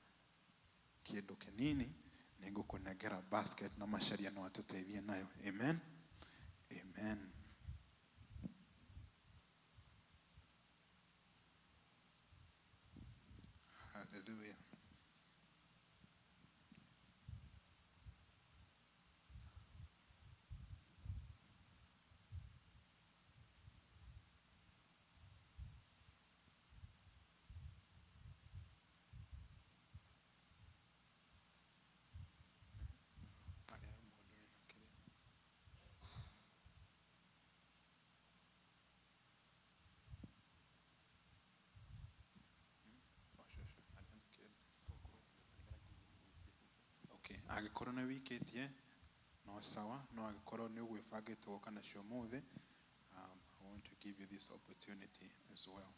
kĩndũ kĩnini, nĩ ngũkũnengera basket na Macharia no atũteithie nayo. Amen. Amen. Hallelujah. Angĩkorwo nĩ wikĩtie no sawa, no angĩkorwo nĩ ũgwĩbangĩte gũka nacio ũmũthĩ, I want to give you this opportunity as well.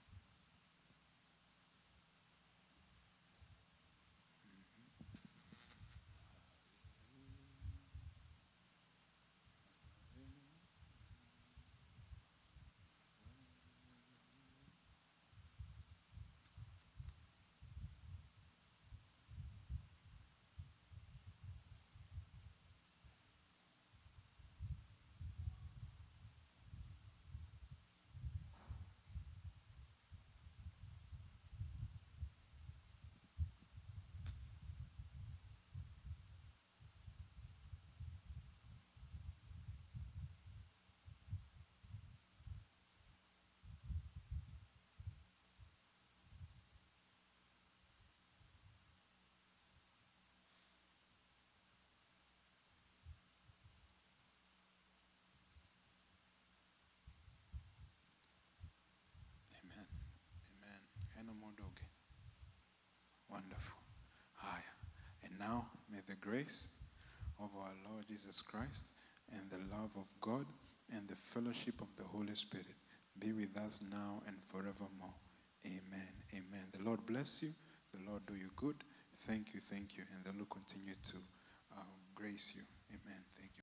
Wonderful. Haya. And now may the grace of our Lord Jesus Christ and the love of God and the fellowship of the Holy Spirit be with us now and forevermore. Amen. Amen. The Lord bless you. The Lord do you good. Thank you. Thank you. And the Lord continue to grace you. Amen.